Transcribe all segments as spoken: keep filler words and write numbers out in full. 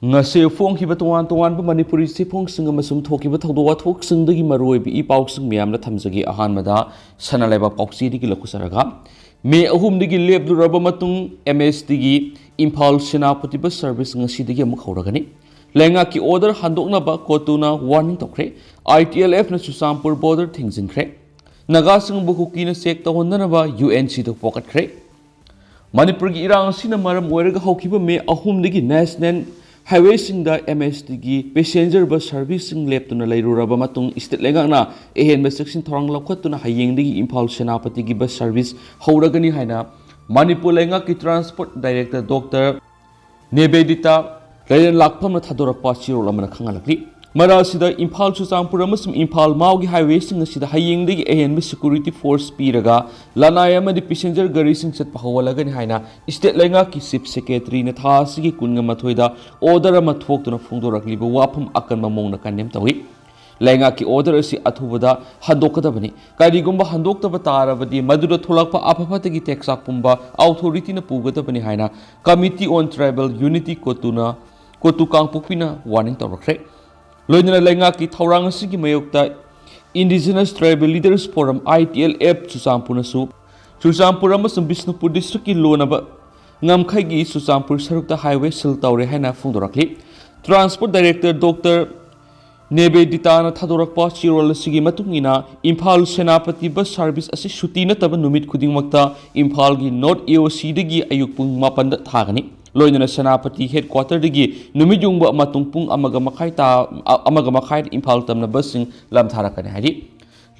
ꯉꯁꯤ ꯐꯣꯡꯈꯤꯕ ꯇꯣꯉꯥꯟ ꯇꯣꯉꯥꯟꯕ ꯃꯅꯤꯄꯨꯔꯤ ꯆꯦꯐꯣꯡꯁꯤꯡ ꯑꯃꯁꯨꯡ ꯊꯣꯛꯈꯤꯕ ꯊꯧꯗꯣꯛ ꯋꯥꯊꯣꯛꯁꯤꯡꯗꯒꯤ ꯃꯔꯨꯑꯣꯏꯕ ꯏ ꯄꯥꯎꯁꯤꯡ ꯃꯌꯥꯝꯗ ꯊꯝꯖꯒꯦ꯫ ꯑꯍꯥꯟꯕꯗ ꯁꯅꯥ ꯂꯩꯕꯥꯛ ꯄꯥꯎꯆꯦꯗꯒꯤ ꯂꯧꯈꯠꯆꯔꯒ, ꯃꯦ ꯑꯍꯨꯝꯗꯒꯤ ꯂꯦꯞꯂꯨꯔꯕ ꯃꯇꯨꯡ ꯑꯦꯝ ꯑꯦꯁ ꯇꯤꯒꯤ ꯏꯝꯐꯥꯜ ꯁꯦꯅꯥꯄꯇꯤ ꯕꯁ ꯁꯔꯚꯤꯁ ꯉꯁꯤꯗꯒꯤ ꯑꯃꯨꯛ ꯍꯧꯔꯒꯅꯤ꯫ ꯂꯩꯉꯥꯛꯀꯤ ꯑꯣꯔꯗꯔ ꯍꯟꯗꯣꯛꯅꯕ ꯀꯣꯇꯨꯅ ꯋꯥꯔꯅꯤꯡ ꯇꯧꯈ꯭ꯔꯦ꯫ ꯑꯥꯏ ꯇꯤ ꯑꯦꯜ ꯑꯦꯐꯅ ꯆꯨꯔꯆꯥꯟꯄꯨꯔ ꯕꯣꯔꯗꯔ ꯊꯤꯡꯖꯤꯟꯈ꯭ꯔꯦ꯫ ꯅꯥꯒꯥꯁꯤꯡꯕꯨ ꯀꯨꯀꯤꯅ ꯆꯦꯛ ꯇꯧꯍꯟꯗꯅꯕ ꯌꯨ ꯑꯦꯟ ꯁꯤꯗ ꯄꯣꯛꯈꯠꯈ꯭ꯔꯦ꯫ ꯃꯅꯤꯄꯨꯔꯒꯤ ꯏꯔꯥꯡ ꯑꯁꯤꯅ ꯃꯔꯝ ꯑꯣꯏꯔꯒ ꯍꯧꯈꯤꯕ ꯃꯦ ꯑꯍꯨꯝꯗꯒꯤ ꯅꯦꯁꯅꯦꯜ ꯍꯥꯏꯋꯦꯁꯤꯡꯗ ꯑꯦꯝ ꯑꯦꯁ ꯇꯤꯒꯤ ꯄꯦꯁꯦꯟꯖꯔ ꯕꯁ ꯁꯔꯚꯤꯁꯁꯤꯡ ꯂꯦꯞꯇꯨꯅ ꯂꯩꯔꯨꯔꯕ ꯃꯇꯨꯡ, ꯏꯁꯇꯦꯠ ꯂꯩꯉꯥꯛꯅ ꯑꯍꯦꯟꯕ ꯆꯦꯛꯁꯤꯟ ꯊꯧꯔꯥꯡ ꯂꯧꯈꯠꯇꯨꯅ ꯍꯌꯦꯡꯗꯒꯤ ꯏꯝꯐꯥꯜ ꯁꯦꯅꯥꯄꯇꯤꯒꯤ ꯕꯁ ꯁꯔꯚꯤꯁ ꯍꯧꯔꯒꯅꯤ ꯍꯥꯏꯅ ꯃꯅꯤꯄꯨꯔ ꯂꯩꯉꯥꯛꯀꯤ ꯇ꯭ꯔꯥꯟꯁꯄꯣꯔꯠ ꯗꯥꯏꯔꯦꯛꯇꯔ ꯗꯣꯛꯇꯔ ꯅꯦꯕꯦꯗꯤꯇꯥ ꯂꯩꯔꯦꯟ ꯂꯥꯛꯐꯝꯅ ꯊꯥꯗꯣꯔꯛꯄ ꯆꯦꯔꯣꯜ ꯑꯃꯅ ꯈꯪꯍꯜꯂꯛꯂꯤ꯫ ꯃꯔꯛ ꯑꯁꯤꯗ ꯏꯝꯐꯥꯜ ꯆꯨꯔꯆꯥꯟꯄꯨꯔ ꯑꯃꯁꯨꯡ ꯏꯝꯐꯥꯜ ꯃꯥꯎꯒꯤ ꯍꯥꯏꯋꯦꯁꯤꯡ ꯑꯁꯤꯗ ꯍꯌꯦꯡꯗꯒꯤ ꯑꯍꯦꯟꯕ ꯁꯦꯀ꯭ꯌꯨꯔꯤꯇꯤ ꯐꯣꯔꯁ ꯄꯤꯔꯒ ꯂꯅꯥꯏ ꯑꯃꯗꯤ ꯄꯦꯁꯦꯟꯖꯔ ꯒꯥꯔꯤꯁꯤꯡ ꯆꯠꯄ ꯍꯧꯍꯜꯂꯒꯅꯤ ꯍꯥꯏꯅ ꯏꯁꯇꯦꯠ ꯂꯩꯉꯥꯛꯀꯤ ꯆꯤꯐ ꯁꯦꯀ꯭ꯔꯦꯇꯔꯤꯅ ꯊꯥ ꯑꯁꯤꯒꯤ ꯀꯨꯟꯒ ꯃꯥꯊꯣꯏꯗ ꯑꯣꯔꯗꯔ ꯑꯃ ꯊꯣꯛꯇꯨꯅ ꯐꯣꯡꯗꯣꯔꯛꯂꯤꯕ ꯋꯥꯐꯝ ꯑꯀꯟꯕ ꯃꯑꯣꯡꯗ ꯀꯟꯗꯦꯝ ꯇꯧꯏ꯫ ꯂꯩꯉꯥꯛꯀꯤ ꯑꯣꯔꯗꯔ ꯑꯁꯤ ꯑꯊꯨꯕꯗ ꯍꯟꯗꯣꯛꯀꯗꯕꯅꯤ꯫ ꯀꯔꯤꯒꯨꯝꯕ ꯍꯟꯗꯣꯛꯇꯕ ꯇꯥꯔꯕꯗꯤ ꯃꯗꯨꯗ ꯊꯣꯛꯂꯛꯄ ꯑꯐ ꯐꯠꯇꯒꯤ ꯇꯦꯛꯆꯥꯛ ꯄꯨꯝꯕ ꯑꯣꯊꯣꯔꯤꯇꯤꯅ ꯄꯨꯒꯗꯕꯅꯤ ꯍꯥꯏꯅ Committee on Tribal Unity ꯀꯣꯇꯨꯅ, ꯀꯣꯇꯨ ꯀꯥꯡꯄꯣꯛꯄꯤꯅ ꯋꯥꯔꯅꯤꯡ ꯇꯧꯔꯛꯈ꯭ꯔꯦ꯫ ꯂꯣꯏꯅꯅ ꯂꯩꯉꯥꯛꯀꯤ ꯊꯧꯔꯥꯡ ꯑꯁꯤꯒꯤ ꯃꯥꯌꯣꯛꯇ Indigenous Tribal Leaders Forum, I T L F, ꯆꯨꯔꯆꯥꯟꯄꯨꯔꯅꯁꯨ Churachandpur ꯑꯃꯁꯨꯡ ꯕꯤꯁꯅꯨꯄꯨꯔ ꯗꯤꯁꯇ꯭ꯔꯤꯛꯀꯤ ꯂꯣꯟꯅꯕ ꯉꯝꯈꯩꯒꯤ ꯆꯨꯔꯆꯥꯟꯄꯨꯔ ꯁꯔꯨꯛꯇ ꯍꯥꯏꯋꯦ ꯁꯤꯜ ꯇꯧꯔꯦ ꯍꯥꯏꯅ ꯐꯣꯡꯗꯣꯔꯛꯂꯤ꯫ ꯇ꯭ꯔꯥꯟꯁꯄꯣꯔꯠ ꯗꯥꯏꯔꯦꯛꯇꯔ ꯗꯣꯛꯇꯔ ꯅꯦꯕꯦꯗꯤꯇꯥꯅ ꯊꯥꯗꯣꯔꯛꯄ ꯆꯦꯔꯣꯜ ꯑꯁꯤꯒꯤ ꯃꯇꯨꯡ ꯏꯟꯅ, ꯏꯝꯐꯥꯜ ꯁꯦꯅꯥꯄꯇꯤ ꯕꯁ ꯁꯥꯔꯚꯤꯁ ꯑꯁꯤ ꯁꯨꯇꯤ ꯅꯠꯇꯕ ꯅꯨꯃꯤꯠ ꯈꯨꯗꯤꯡꯃꯛꯇ ꯏꯝꯐꯥꯜꯒꯤ ꯅꯣꯔꯠ ꯑꯦ ꯑꯣ ꯁꯤꯗꯒꯤ ꯑꯌꯨꯛ ꯄꯨꯡ ꯃꯥꯄꯟꯗ ꯊꯥꯒꯅꯤ꯫ ꯂꯣꯏꯅꯅ ꯁꯦꯅꯥꯄꯇꯤ ꯍꯦꯗꯀ꯭ꯋꯥꯇꯔꯗꯒꯤ ꯅꯨꯃꯤꯠ ꯌꯨꯡꯕ ꯃꯇꯨꯡ ꯄꯨꯡ ꯑꯃꯒ ꯃꯈꯥꯏ ꯇꯥ-, ꯑ-, ꯑꯃꯒ ꯃꯈꯥꯏꯗ ꯏꯝꯐꯥꯜ ꯇꯝꯅ ꯕꯁꯁꯤꯡ ꯂꯝꯊꯥꯔꯛꯀꯅꯤ ꯍꯥꯏꯔꯤ꯫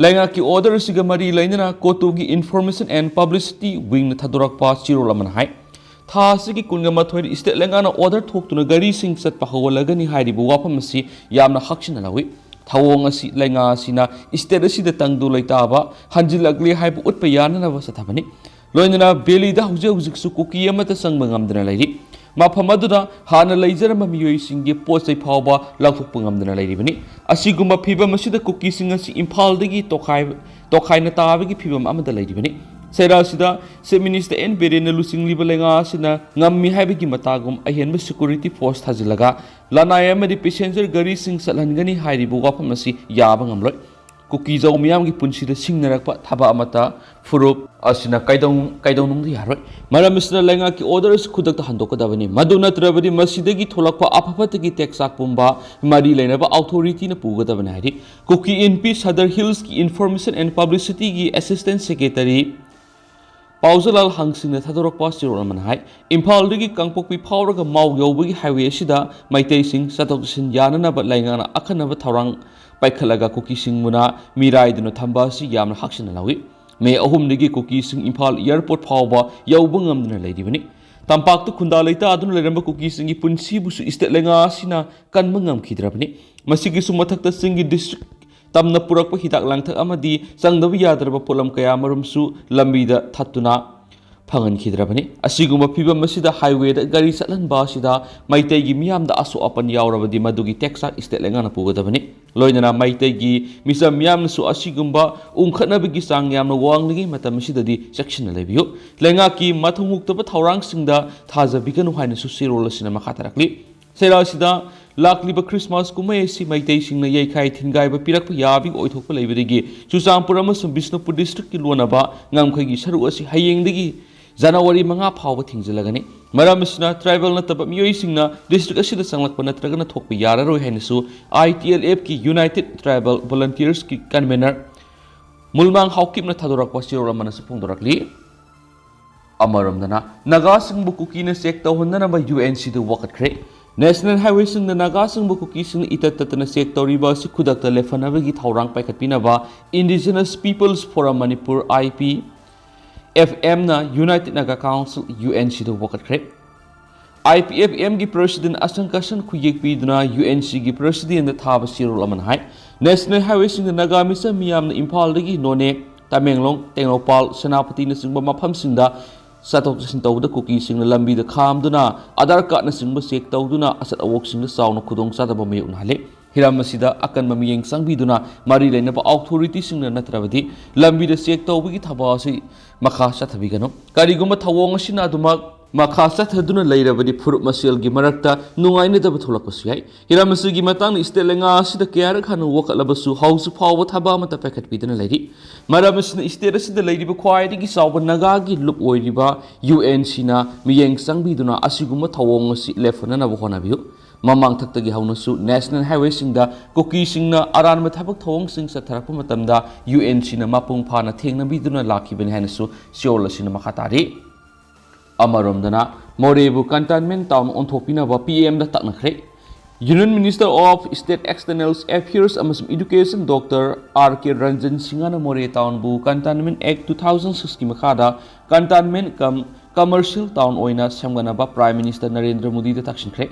ꯂꯩꯉꯥꯛꯀꯤ ꯑꯣꯔꯗꯔ ꯑꯁꯤꯒ ꯃꯔꯤ ꯂꯩꯅꯅ ꯀꯣꯇꯨꯒꯤ Information and Publicity Wingꯅ ꯊꯥꯗꯣꯔꯛꯄ ꯆꯦꯔꯣꯜ ꯑꯃꯅ ꯍꯥꯏ, ꯊꯥ ꯑꯁꯤꯒꯤ ꯀꯨꯟꯒ ꯃꯥꯊꯣꯏꯗ ꯏꯁꯇꯦꯠ ꯂꯩꯉꯥꯛꯅ ꯑꯣꯔꯗꯔ ꯊꯣꯛꯇꯨꯅ ꯒꯥꯔꯤꯁꯤꯡ ꯆꯠꯄ ꯍꯧꯍꯜꯂꯒꯅꯤ ꯍꯥꯏꯔꯤꯕ ꯋꯥꯐꯝ ꯑꯁꯤ ꯌꯥꯝꯅ ꯍꯛꯆꯤꯟꯅ ꯂꯧꯏ꯫ ꯊꯧꯑꯣꯡ ꯑꯁꯤ ꯂꯩꯉꯥꯛ ꯑꯁꯤꯅ ꯏꯁꯇꯦꯠ ꯑꯁꯤꯗ ꯇꯪꯗꯨ ꯂꯩꯇꯥꯕ ꯍꯟꯖꯤꯜꯂꯛꯂꯦ ꯍꯥꯏꯕ ꯎꯠꯄ ꯌꯥꯅꯅꯕ ꯆꯠꯊꯕꯅꯤ꯫ ꯂꯣꯏꯅꯅ ꯚꯦꯂꯤꯗ ꯍꯧꯖꯤꯛ ꯍꯧꯖꯤꯛꯁꯨ ꯀꯨꯀꯤ ꯑꯃꯠꯇ ꯆꯪꯕ ꯉꯝꯗꯅ ꯂꯩꯔꯤ꯫ ꯃꯐꯝ ꯑꯗꯨꯗ ꯍꯥꯟꯅ ꯂꯩꯖꯔꯝꯕ ꯃꯤꯑꯣꯏꯁꯤꯡꯒꯤ ꯄꯣꯠ ꯆꯩ ꯐꯥꯎꯕ ꯂꯧꯊꯣꯛꯄ ꯉꯝꯗꯅ ꯂꯩꯔꯤꯕꯅꯤ꯫ ꯑꯁꯤꯒꯨꯝꯕ ꯐꯤꯚꯝ ꯑꯁꯤꯗ ꯀꯨꯀꯤꯁꯤꯡ ꯑꯁꯤ ꯏꯝꯐꯥꯜꯗꯒꯤ ꯇꯣꯈꯥꯏ-, ꯇꯣꯈꯥꯏꯅ ꯇꯥꯕꯒꯤ ꯐꯤꯚꯝ ꯑꯃꯗ ꯂꯩꯔꯤꯕꯅꯤ꯫ ꯆꯩꯔꯥꯁꯤꯗ Chief Minister ꯑꯦꯟ ꯕꯤꯔꯦꯟꯅ ꯂꯨꯆꯤꯡꯂꯤꯕ ꯂꯩꯉꯥꯛ ꯑꯁꯤꯅ ꯉꯝꯃꯤ ꯍꯥꯏꯕꯒꯤ ꯃꯇꯥꯒꯨꯝ ꯑꯍꯦꯟꯕ security force ꯊꯥꯖꯤꯜꯂꯒ ꯂꯅꯥꯏ ꯑꯃꯗꯤ passenger ꯒꯥꯔꯤꯁꯤꯡ ꯆꯠꯍꯟꯒꯅꯤ ꯍꯥꯏꯔꯤꯕ ꯋꯥꯐꯝ ꯑꯁꯤ ꯌꯥꯕ ꯉꯝꯂꯣꯏ꯫ ꯀꯨꯀꯤꯖꯧ ꯃꯤꯌꯥꯝꯒꯤ ꯄꯨꯟꯁꯤꯗ ꯁꯤꯡꯅꯔꯛꯄ ꯊꯕꯛ ꯑꯃꯠꯇ ꯐꯨꯔꯨꯞ ꯑꯁꯤꯅ ꯀꯩꯗꯧ-, ꯀꯩꯗꯧꯅꯨꯡꯗ ꯌꯥꯔꯣꯏ꯫ ꯃꯔꯝ ꯑꯁꯤꯅ ꯂꯩꯉꯥꯛꯀꯤ order ꯑꯁꯤ ꯈꯨꯗꯛꯇ ꯍꯟꯗꯣꯛꯀꯗꯕꯅꯤ꯫ ꯃꯗꯨ ꯅꯠꯇ꯭ꯔꯕꯗꯤ ꯃꯁꯤꯗꯒꯤ ꯊꯣꯛꯂꯛꯄ ꯑꯐ ꯐꯠꯇꯒꯤ ꯇꯦꯛꯆꯥꯛ ꯄꯨꯝꯕ ꯃꯔꯤ ꯂꯩꯅꯕ authority ꯅ ꯄꯨꯒꯗꯕꯅꯤ ꯍꯥꯏꯔꯤ꯫ ꯀꯨꯀꯤ ꯏꯟꯄꯤ ꯁꯗꯔ ꯍꯤꯜꯁꯀꯤ Information and Publicity ꯒꯤ Assistant Secretary ꯄꯥꯎꯖꯂꯥꯜ ꯍꯪꯁꯤꯡꯅ ꯊꯥꯗꯣꯔꯛꯄ ꯆꯦꯔꯣꯜ ꯑꯃꯅ ꯍꯥꯏ, ꯏꯝꯐꯥꯜꯗꯒꯤ ꯀꯥꯡꯄꯣꯛꯄꯤ ꯐꯥꯎꯔꯒ ꯃꯥꯎ ꯌꯧꯕꯒꯤ highway ꯑꯁꯤꯗ ꯃꯩꯇꯩꯁꯤꯡ ꯆꯠꯊꯣꯛ ꯆꯠꯁꯤꯟ ꯌꯥꯅꯅꯕ ꯂꯩꯉꯥꯛꯅ ꯑꯈꯟꯅꯕ ꯊꯧꯔꯥꯡ ꯄꯥꯏꯈꯠꯂꯒ ꯀꯨꯀꯤꯁꯤꯡꯕꯨꯅ ꯃꯤꯔꯥꯏꯗꯨꯅ ꯊꯝꯕ ꯑꯁꯤ ꯌꯥꯝꯅ ꯍꯛꯆꯤꯟꯅ ꯂꯧꯏ꯫ ꯃꯦ ꯑꯍꯨꯝꯗꯒꯤ ꯀꯨꯀꯤꯁꯤꯡ ꯏꯝꯐꯥꯜ airport ꯐꯥꯎꯕ ꯌꯧꯕ ꯉꯝꯗꯨꯅ ꯂꯩꯔꯤꯕꯅꯤ꯫ ꯇꯝꯄꯥꯛꯇ ꯈꯨꯟꯗꯥ ꯂꯩꯇꯥꯗꯨꯅ ꯂꯩꯔꯝꯕ ꯀꯨꯀꯤꯁꯤꯡꯒꯤ ꯄꯨꯟꯁꯤꯕꯨꯁꯨ state ꯂꯩꯉꯥꯛ ꯑꯁꯤꯅ ꯀꯟꯕ ꯉꯝꯈꯤꯗ꯭ꯔꯕꯅꯤ꯫ ꯃꯁꯤꯒꯤꯁꯨ ꯃꯊꯛꯇ ꯆꯤꯡꯒꯤ district ꯇꯝꯅ ꯄꯨꯔꯛꯄ ꯍꯤꯗꯥꯛ ꯂꯥꯡꯊꯛ ꯑꯃꯗꯤ ꯆꯪꯗꯕ ꯌꯥꯗ꯭ꯔꯕ ꯄꯣꯠꯂꯝ ꯀꯌꯥ ꯃꯔꯨꯝꯁꯨ ꯂꯝꯕꯤꯗ ꯊꯠꯇꯨꯅ ꯐꯪꯍꯟꯈꯤꯗ꯭ꯔꯕꯅꯤ꯫ ꯑꯁꯤꯒꯨꯝꯕ ꯐꯤꯕꯝ ꯑꯁꯤꯗ highway ꯗ ꯒꯥꯔꯤ ꯆꯠꯍꯟꯕ ꯑꯁꯤꯗ ꯃꯩꯇꯩꯒꯤ ꯃꯤꯌꯥꯝꯗ ꯑꯁꯣꯛ ꯑꯄꯟ ꯌꯥꯎꯔꯕꯗꯤ ꯃꯗꯨꯒꯤ ꯇꯦꯛꯆꯥꯛ state ꯂꯩꯉꯥꯛꯅ ꯄꯨꯒꯗꯕꯅꯤ꯫ ꯂꯣꯏꯅꯅ ꯃꯩꯇꯩꯒꯤ ꯃꯤꯆꯝ ꯃꯤꯌꯥꯝꯅꯁꯨ ꯑꯁꯤꯒꯨꯝꯕ ꯎꯪꯈꯠꯅꯕꯒꯤ ꯆꯥꯡ ꯌꯥꯝꯅ ꯋꯥꯡꯂꯤꯉꯩ ꯃꯇꯝ ꯑꯁꯤꯗꯗꯤ ꯆꯦꯛꯁꯤꯟꯅ ꯂꯩꯕꯤꯌꯨ꯫ ꯂꯩꯉꯥꯛꯀꯤ ꯃꯊꯧ ꯃꯨꯛꯇꯕ ꯊꯧꯔꯥꯡꯁꯤꯡꯗ ꯊꯥꯖꯕꯤꯒꯅꯨ ꯍꯥꯏꯅꯁꯨ ꯆꯦꯔꯣꯜ ꯑꯁꯤꯅ ꯃꯈꯥ ꯇꯥꯔꯛꯂꯤ꯫ ꯆꯩꯔꯥꯁꯤꯗ ꯂꯥꯛꯂꯤꯕ Christmas ꯀꯨꯝꯍꯩ ꯑꯁꯤ ꯃꯩꯇꯩꯁꯤꯡꯅ ꯌꯩꯈꯥꯏ ꯊꯤꯟꯒꯥꯏꯕ ꯄꯤꯔꯛꯄ ꯌꯥꯕꯒꯤ ꯑꯣꯏꯊꯣꯛꯄ ꯂꯩꯕꯗꯒꯤ ꯆꯨꯔꯆꯥꯟꯄꯨꯔ ꯑꯃꯁꯨꯡ ꯕꯤꯁꯅꯨꯄꯨꯔ district ꯀꯤ ꯂꯣꯟꯅꯕ ꯉꯝꯈꯩꯒꯤ ꯁꯔꯨꯛ ꯑꯁꯤ ꯍꯌꯦꯡꯗꯒꯤ ꯖꯅꯋꯥꯔꯤ ꯃꯉꯥ ꯐꯥꯎꯕ ꯊꯤꯡꯖꯤꯜꯂꯒꯅꯤ꯫ ꯃꯔꯝ ꯑꯁꯤꯅ tribal ꯅꯠꯇꯕ ꯃꯤꯑꯣꯏꯁꯤꯡꯅ district ꯑꯁꯤꯗ ꯆꯪꯂꯛꯄ ꯅꯠꯇ꯭ꯔꯒꯅ ꯊꯣꯛꯄ ꯌꯥꯔꯔꯣꯏ ꯍꯥꯏꯅꯁꯨ I T L F ꯀꯤ United Tribal Volunteers ꯀꯤ convener ꯃꯨꯜꯃꯥꯡ ꯍꯥꯎꯀꯤꯞꯅ ꯊꯥꯗꯣꯔꯛꯄ ꯆꯦꯔꯣꯜ ꯑꯃꯅꯁꯨ ꯐꯣꯡꯗꯣꯔꯛꯂꯤ꯫ ꯑꯃꯔꯣꯝꯗꯅ ꯅꯥꯒꯥꯁꯤꯡꯕꯨ ꯀꯨꯀꯤꯅ check ꯇꯧꯍꯟꯗꯅꯕ U N C ꯗ ꯋꯥꯀꯠꯈ꯭ꯔꯦ꯫ National highway ꯁꯤꯡꯗ ꯅꯥꯒꯥꯁꯤꯡꯕꯨ ꯀꯨꯀꯤꯁꯤꯡꯅ ꯏꯇꯠ ꯇꯠꯇꯅ check ꯇꯧꯔꯤꯕ ꯑꯁꯤ ꯈꯨꯗꯛꯇ ꯂꯦꯞꯍꯟꯅꯕꯒꯤ ꯊꯧꯔꯥꯡ ꯄꯥꯏꯈꯠꯄꯤꯅꯕ Indigenous Peoples Forum Manipur, I P F M ꯅ United Naga Council, U N C the ꯋꯥꯀꯠꯈ꯭ꯔꯦ꯫ I P F M ꯒꯤ president ꯑꯁꯪ ꯀꯁꯟ ꯈꯨꯌꯦꯛ ꯄꯤꯗꯨꯅ U N C ꯒꯤ president ꯗ ꯊꯥꯕ ꯆꯦꯔꯣꯜ ꯑꯃꯅ ꯍꯥꯏ, National highway ꯁꯤꯡꯗ ꯅꯥꯒꯥ ꯃꯤꯆꯝ ꯃꯤꯌꯥꯝꯅ ꯏꯝꯐꯥꯜꯗꯒꯤ ꯅꯣꯅꯦ, ꯇꯃꯦꯡꯂꯣꯡ, ꯇꯦꯡꯅꯧꯄꯥꯜ, ꯁꯦꯅꯥꯄꯇꯤꯅꯆꯤꯡꯕ ꯃꯐꯝꯁꯤꯡꯗ ꯆꯠꯊꯣꯛ ꯆꯠꯁꯤꯟ ꯇꯧꯕꯗ ꯀꯨꯀꯤꯁꯤꯡꯅ ꯂꯝꯕꯤꯗ ꯈꯥꯝꯗꯨꯅ Aadhaar card ꯅꯆꯤꯡꯕ check ꯇꯧꯗꯨꯅ ꯑꯆꯠ ꯑꯋꯣꯛꯁꯤꯡꯗ ꯆꯥꯎꯅ ꯈꯨꯗꯣꯡꯆꯥꯗꯕ ꯃꯥꯌꯣꯛꯅꯍꯜꯂꯤ꯫ ꯍꯤꯔꯝ ꯑꯁꯤꯗ ꯑꯀꯟꯕ ꯃꯤꯠꯌꯦꯡ ꯆꯪꯕꯤꯗꯨꯅ ꯃꯔꯤ ꯂꯩꯅꯕ ꯑꯣꯊꯣꯔꯤꯇꯤꯁꯤꯡꯅ ꯅꯠꯇ꯭ꯔꯕꯗꯤ ꯂꯝꯕꯤꯗ ꯆꯦꯛ ꯇꯧꯕꯒꯤ ꯊꯕꯛ ꯑꯁꯤ ꯃꯈꯥ ꯆꯠꯊꯕꯤꯒꯅꯨ꯫ ꯀꯔꯤꯒꯨꯝꯕ ꯊꯧꯑꯣꯡ ꯑꯁꯤꯅ ꯑꯗꯨꯃꯛ ꯃꯈꯥ ꯆꯠꯊꯗꯨꯅ ꯂꯩꯔꯕꯗꯤ ꯐꯨꯔꯨꯞ ꯃꯁꯦꯜꯒꯤ ꯃꯔꯛꯇ ꯅꯨꯡꯉꯥꯏꯅꯗꯕ ꯊꯣꯛꯂꯛꯄꯁꯨ ꯌꯥꯏ꯫ ꯍꯤꯔꯝ ꯑꯁꯤꯒꯤ ꯃꯇꯥꯡꯗ ꯏꯁꯇꯦꯠ ꯂꯩꯉꯥꯛ ꯑꯁꯤꯗ ꯀꯌꯥꯔꯛ ꯍꯥꯟꯅ ꯋꯥꯀꯠꯂꯕꯁꯨ ꯍꯧꯖꯤꯛ ꯐꯥꯎꯕ ꯊꯕꯛ ꯑꯃꯠꯇ ꯄꯥꯏꯈꯠꯄꯤꯗꯅ ꯂꯩꯔꯤ꯫ ꯃꯔꯝ ꯑꯁꯤꯅ ꯏꯁꯇꯦꯠ ꯑꯁꯤꯗ ꯂꯩꯔꯤꯕ ꯈ꯭ꯋꯥꯏꯗꯒꯤ ꯆꯥꯎꯕ ꯅꯥꯒꯥꯒꯤ ꯂꯨꯞ ꯑꯣꯏꯔꯤꯕ ꯌꯨ ꯑꯦꯟ ꯁꯤꯅ ꯃꯤꯠꯌꯦꯡ ꯆꯪꯕꯤꯗꯨꯅ ꯑꯁꯤꯒꯨꯝꯕ ꯊꯧꯑꯣꯡ ꯑꯁꯤ ꯂꯦꯞꯍꯟꯅꯅꯕ ꯍꯣꯠꯅꯕꯤꯌꯨ꯫ ꯃꯃꯥꯡꯊꯛꯇꯒꯤ ꯍꯧꯅꯁꯨ ꯅꯦꯁꯅꯦꯜ ꯍꯥꯏꯋꯦꯁꯤꯡꯗ ꯀꯨꯀꯤꯁꯤꯡꯅ ꯑꯔꯥꯟꯕ ꯊꯕꯛ ꯊꯧꯑꯣꯡꯁꯤꯡ ꯆꯠꯊꯔꯛꯄ ꯃꯇꯝꯗ ꯌꯨ ꯑꯦꯟ ꯁꯤꯅ ꯃꯄꯨꯡ ꯐꯥꯅ ꯊꯦꯡꯅꯕꯤꯗꯨꯅ ꯂꯥꯛꯈꯤꯕꯅꯤ ꯍꯥꯏꯅꯁꯨ ꯁꯤꯑꯣꯜ ꯑꯁꯤꯅ ꯃꯈꯥ ꯇꯥꯔꯤ꯫ ꯑꯃꯔꯣꯝꯗꯅ ꯃꯣꯔꯦꯕꯨ ꯀꯟꯇꯦꯟꯃꯦꯟ ꯇꯥꯎꯟ ꯑꯣꯟꯊꯣꯛꯄꯤꯅꯕ ꯄꯤ ꯑꯦꯝꯗ ꯇꯛꯅꯈ꯭ꯔꯦ꯫ Union minister of state external affairs ꯑꯃꯁꯨꯡ education doctor R K Ranjan ꯁꯤꯡꯍꯅ ꯃꯣꯔꯦ ꯇꯥꯎꯟꯕꯨ ꯀꯟꯇꯦꯟꯃꯦꯟ ꯑꯦꯛ ꯇꯨ ꯊꯥꯎꯖꯟ ꯁꯤꯛꯁꯀꯤ ꯃꯈꯥꯗ ꯀꯟꯇꯦꯟꯃꯦꯟ ꯀꯝ ꯀꯃꯔꯁꯤꯌꯦꯜ ꯇꯥꯎꯟ ꯑꯣꯏꯅ ꯁꯦꯝꯒꯠꯅꯕ ꯄ꯭ꯔꯥꯏꯝ ꯃꯤꯅꯤꯁꯇꯔ ꯅꯔꯦꯟꯗ꯭ꯔ ꯃꯣꯗꯤꯗ ꯇꯛꯁꯤꯟꯈ꯭ꯔꯦ꯫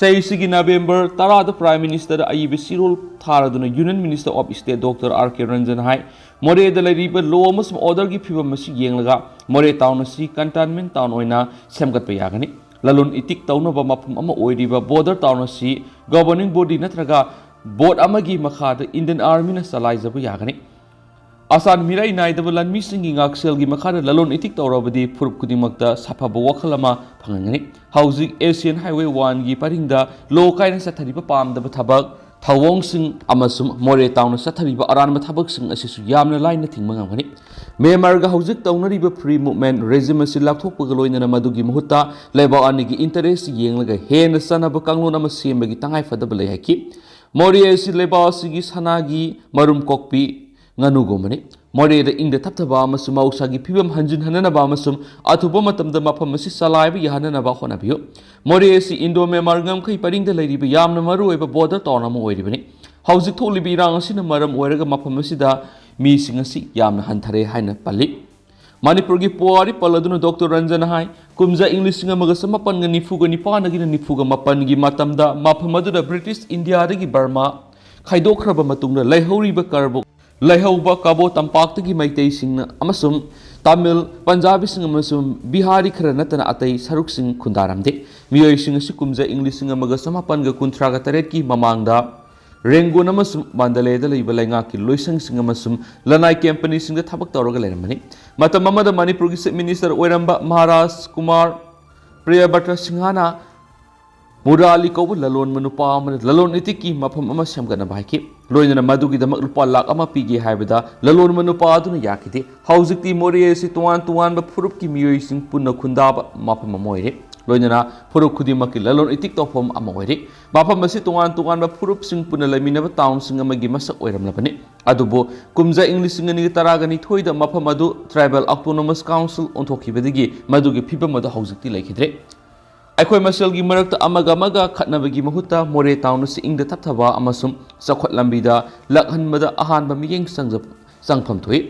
ꯆꯍꯤꯁꯤꯒꯤ ꯅꯕꯦꯝꯕꯔ ꯇꯔꯥꯗ ꯄ꯭ꯔꯥꯏꯝ ꯃꯤꯅꯤꯁꯇꯔꯗ ꯑꯏꯕ ꯆꯦꯔꯣꯜ ꯊꯥꯔꯗꯨꯅ union minister of state doctor R K Ranjan ꯍꯥꯏ, ꯃꯣꯔꯦꯗ ꯂꯩꯔꯤꯕ ꯂꯣ ꯑꯃꯁꯨꯡ ꯑꯣꯔꯗꯔꯒꯤ ꯐꯤꯕꯝ ꯑꯁꯤ ꯌꯦꯡꯂꯒ ꯃꯣꯔꯦ ꯇꯥꯎꯟ ꯑꯁꯤ ꯀꯟꯇꯦꯟꯃꯦꯟ ꯇꯥꯎꯟ ꯑꯣꯏꯅ ꯁꯦꯝꯒꯠꯄ ꯌꯥꯒꯅꯤ꯫ ꯂꯂꯣꯟ ꯏꯇꯤꯛ ꯇꯧꯅꯕ ꯃꯐꯝ ꯑꯃ ꯑꯣꯏꯔꯤꯕ ꯕꯣꯔꯗꯔ ꯇꯥꯎꯟ ꯑꯁꯤ ꯒꯣꯚꯔꯅꯤꯡ ꯕꯣꯗꯤ ꯅꯠꯇ꯭ꯔꯒ ꯕꯣꯔꯗ ꯑꯃꯒꯤ ꯃꯈꯥꯗ ꯏꯟꯗꯤꯌꯟ ꯑꯥꯔꯃꯤꯅ ꯆꯂꯥꯏꯖꯕ ꯌꯥꯒꯅꯤ꯫ ꯑꯁꯥꯟ ꯃꯤꯔꯥꯏ ꯅꯥꯏꯗꯕ ꯂꯥꯟꯃꯤꯁꯤꯡꯒꯤ ꯉꯥꯛꯁꯦꯜꯒꯤ ꯃꯈꯥꯗ ꯂꯂꯣꯟ ꯏꯇꯤꯛ ꯇꯧꯔꯕꯗꯤ ꯐꯨꯔꯨꯞ ꯈꯨꯗꯤꯡꯃꯛꯇ ꯁꯥꯐꯕ ꯋꯥꯈꯜ ꯑꯃ ꯐꯪꯍꯟꯒꯅꯤ꯫ ꯍꯧꯖꯤꯛ ꯑꯦꯁꯤꯌꯥꯟ ꯍꯥꯏꯋꯦ ꯋꯥꯟꯒꯤ ꯄꯔꯤꯡꯗ ꯂꯣ ꯀꯥꯏꯅ ꯆꯠꯊꯔꯤꯕ ꯄꯥꯝꯗꯕ ꯊꯕꯛ ꯊꯧꯑꯣꯡꯁꯤꯡ ꯑꯃꯁꯨꯡ ꯃꯣꯔꯦ ꯇꯥꯎꯟꯅ ꯆꯠꯊꯔꯤꯕ ꯑꯔꯥꯟꯕ ꯊꯕꯛꯁꯤꯡ ꯑꯁꯤꯁꯨ ꯌꯥꯝꯅ ꯂꯥꯏꯅ ꯊꯤꯡꯕ ꯉꯝꯒꯅꯤ꯫ ꯃ꯭ꯌꯥꯟꯃꯥꯔꯒ ꯍꯧꯖꯤꯛ ꯇꯧꯅꯔꯤꯕ ꯐ꯭ꯔꯤ ꯃꯨꯚꯃꯦꯟꯠ ꯔꯦꯖꯤꯝ ꯑꯁꯤ ꯂꯥꯞꯊꯣꯛꯄꯒ ꯂꯣꯏꯅꯅ ꯃꯗꯨꯒꯤ ꯃꯍꯨꯠꯇ ꯂꯩꯕꯥꯛ ꯑꯅꯤꯒꯤ ꯏꯟꯇꯔꯦꯁ ꯌꯦꯡꯂꯒ ꯍꯦꯟꯅ ꯆꯥꯟꯅꯕ ꯀꯥꯡꯂꯣꯟ ꯑꯃ ꯁꯦꯝꯕꯒꯤ ꯇꯉꯥꯏꯐꯗꯕ ꯂꯩ ꯍꯥꯏꯈꯤ꯫ ꯃꯣꯔꯦ ꯑꯁꯤ ꯂꯩꯕꯥꯛ ꯑꯁꯤꯒꯤ ꯁꯅꯥꯒꯤ ꯃꯔꯨꯝ ꯀꯣꯛꯄꯤ ꯉꯥꯅꯨꯒꯨꯝꯕꯅꯤ꯫ ꯃꯣꯔꯦꯗ ꯏꯪꯗ ꯇꯞꯊꯕ ꯑꯃꯁꯨꯡ ꯃꯍꯧꯁꯥꯒꯤ ꯐꯤꯕꯝ ꯍꯟꯖꯤꯟꯍꯟꯅꯅꯕ ꯑꯃꯁꯨꯡ ꯑꯊꯨꯕ ꯃꯇꯝꯗ ꯃꯐꯝ ꯑꯁꯤ ꯆꯂꯥꯏꯕ ꯌꯥꯍꯟꯅꯅꯕ ꯍꯣꯠꯅꯕꯤꯌꯨ꯫ ꯃꯣꯔꯦ ꯑꯁꯤ ꯏꯟꯗꯣ ꯃ꯭ꯌꯥꯟꯃꯥꯔ ꯉꯝꯈꯩ ꯄꯔꯤꯡꯗ ꯂꯩꯔꯤꯕ ꯌꯥꯝꯅ ꯃꯔꯨꯑꯣꯏꯕ ꯕꯣꯔꯗꯔ ꯇꯥꯎꯟ ꯑꯃ ꯑꯣꯏꯔꯤꯕꯅꯤ꯫ ꯍꯧꯖꯤꯛ ꯊꯣꯛꯂꯤꯕ ꯏꯔꯥꯡ ꯑꯁꯤꯅ ꯃꯔꯝ ꯑꯣꯏꯔꯒ ꯃꯐꯝ ꯑꯁꯤꯗ ꯃꯤꯁꯤꯡ ꯑꯁꯤ ꯌꯥꯝꯅ ꯍꯟꯊꯔꯦ ꯍꯥꯏꯅ ꯄꯜꯂꯤ꯫ ꯃꯅꯤꯄꯨꯔꯒꯤ ꯄꯨꯋꯥꯔꯤ ꯄꯜꯂꯗꯨꯅ ꯗꯣꯛꯇꯔ ꯔꯟꯖꯟꯅ ꯍꯥꯏ, ꯀꯨꯝꯖꯥ ꯏꯪ ꯂꯤꯁꯤꯡ ꯑꯃꯒ ꯆꯃꯥꯄꯟꯒ ꯅꯤꯐꯨꯒ ꯅꯤꯄꯥꯟꯗꯒꯤꯅ ꯅꯤꯐꯨꯒ ꯃꯥꯄꯟꯒꯤ ꯃꯇꯝꯗ ꯃꯐꯝ ꯑꯗꯨꯗ ꯕ꯭ꯔꯤꯇꯤꯁ ꯏꯟꯗꯤꯌꯥꯗꯒꯤ ꯕꯔꯃꯥ ꯈꯥꯏꯗꯣꯛꯈ꯭ꯔꯕ ꯃꯇꯨꯡꯗ ꯂꯩꯍꯧꯔꯤꯕ ꯀꯔꯕꯣ-, ꯂꯩꯍꯧꯕ ꯀꯕꯣ ꯇꯝꯄꯥꯛꯇꯒꯤ ꯃꯩꯇꯩꯁꯤꯡꯅ ꯑꯃꯁꯨꯡ ꯇꯥꯃꯤꯜ, ꯄꯟꯖꯥꯕꯤꯁꯤꯡ ꯑꯃꯁꯨꯡ ꯕꯤꯍꯥꯔꯤ ꯈꯔ ꯅꯠꯇꯅ ꯑꯇꯩ ꯁꯔꯨꯛꯁꯤꯡ ꯈꯨꯟꯗꯥꯔꯝꯗꯦ꯫ ꯃꯤꯑꯣꯏꯁꯤꯡ ꯑꯁꯤ ꯀꯨꯝꯖꯥ ꯏꯪ ꯂꯤꯁꯤꯡ ꯑꯃꯒ ꯆꯃꯥꯄꯟꯒ ꯀꯨꯟꯊ꯭ꯔꯥꯒ ꯇꯔꯦꯠꯀꯤ ꯃꯃꯥꯡꯗ ꯔꯦꯡꯒꯨꯟ ꯑꯃꯁꯨꯡ ꯃꯥꯟꯗꯂꯦꯗ ꯂꯩꯕ ꯂꯩꯉꯥꯛꯀꯤ ꯂꯣꯏꯁꯪꯁꯤꯡ ꯑꯃꯁꯨꯡ ꯂꯅꯥꯏ ꯀꯝꯄꯅꯤꯁꯤꯡꯗ ꯊꯕꯛ ꯇꯧꯔꯒ ꯂꯩꯔꯝꯕꯅꯤ꯫ ꯃꯇꯝ ꯑꯃꯗ ꯃꯅꯤꯄꯨꯔꯒꯤ Chief Minister ꯑꯣꯏꯔꯝꯕ ꯃꯍꯥꯔꯥꯖ ꯀꯨꯃꯥꯔ ꯄ꯭ꯔꯤꯌꯕ꯭ꯔꯇ ꯁꯤꯡꯍꯅ ꯃꯨꯔꯥꯂꯤ ꯀꯧꯕ ꯂꯂꯣꯟꯕ ꯅꯨꯄꯥ ꯑꯃꯅ ꯂꯂꯣꯟ ꯏꯇꯤꯛꯀꯤ ꯃꯐꯝ ꯑꯃ ꯁꯦꯝꯒꯠꯅꯕ ꯍꯥꯏꯈꯤ꯫ ꯂꯣꯏꯅꯅ ꯃꯗꯨꯒꯤꯗꯃꯛ ꯂꯨꯄꯥ ꯂꯥꯈ ꯑꯃ ꯄꯤꯒꯦ ꯍꯥꯏꯕꯗ ꯂꯂꯣꯟꯕ ꯅꯨꯄꯥ ꯑꯗꯨꯅ ꯌꯥꯈꯤꯗꯦ꯫ ꯍꯧꯖꯤꯛꯇꯤ ꯃꯣꯔꯦ ꯑꯁꯤ ꯇꯣꯉꯥꯟ ꯇꯣꯉꯥꯟꯕ ꯐꯨꯔꯨꯞꯀꯤ ꯃꯤꯑꯣꯏꯁꯤꯡ ꯄꯨꯟꯅ ꯈꯨꯟꯗꯥꯕ ꯃꯐꯝ ꯑꯃ ꯑꯣꯏꯔꯦ꯫ ꯂꯣꯏꯅꯅ ꯐꯨꯔꯨꯞ ꯈꯨꯗꯤꯡꯃꯛꯀꯤ ꯂꯂꯣꯟ ꯏꯇꯤꯛ ꯇꯧꯐꯝ ꯑꯃ ꯑꯣꯏꯔꯦ꯫ ꯃꯐꯝ ꯑꯁꯤ ꯇꯣꯉꯥꯟ ꯇꯣꯉꯥꯟꯕ ꯐꯨꯔꯨꯞꯁꯤꯡ ꯄꯨꯟꯅ ꯂꯩꯃꯤꯟꯅꯕ ꯇꯥꯎꯟꯁꯤꯡ ꯑꯃꯒꯤ ꯃꯁꯛ ꯑꯣꯏꯔꯝꯂꯕꯅꯤ꯫ ꯑꯗꯨꯕꯨ ꯀꯨꯝꯖꯥ ꯏꯪ ꯂꯤꯁꯤꯡ ꯑꯅꯤꯒ ꯇꯔꯥꯒ ꯅꯤꯊꯣꯏꯗ ꯃꯐꯝ ꯑꯗꯨ Tribal Autonomous Council ꯑꯣꯟꯊꯣꯛꯈꯤꯕꯗꯒꯤ ꯃꯗꯨꯒꯤ ꯐꯤꯕꯝ ꯑꯗꯨ ꯍꯧꯖꯤꯛꯇꯤ ꯂꯩꯈꯤꯗ꯭ꯔꯦ꯫ ꯑꯩꯈꯣꯏ ꯃꯁꯦꯜꯒꯤ ꯃꯔꯛꯇ ꯑꯃꯒ ꯑꯃꯒ ꯈꯠꯅꯕꯒꯤ ꯃꯍꯨꯠꯇ ꯃꯣꯔꯦ ꯇꯥꯎꯟ ꯑꯁꯤ ꯏꯪꯗ ꯇꯞꯊꯕ ꯑꯃꯁꯨꯡ ꯆꯥꯎꯈꯠ ꯂꯝꯕꯤꯗ ꯂꯥꯛꯍꯟꯕꯗ ꯑꯍꯥꯟꯕ ꯃꯤꯠꯌꯦꯡ ꯆꯪꯖ-, ꯆꯪꯐꯝ ꯊꯣꯛꯏ꯫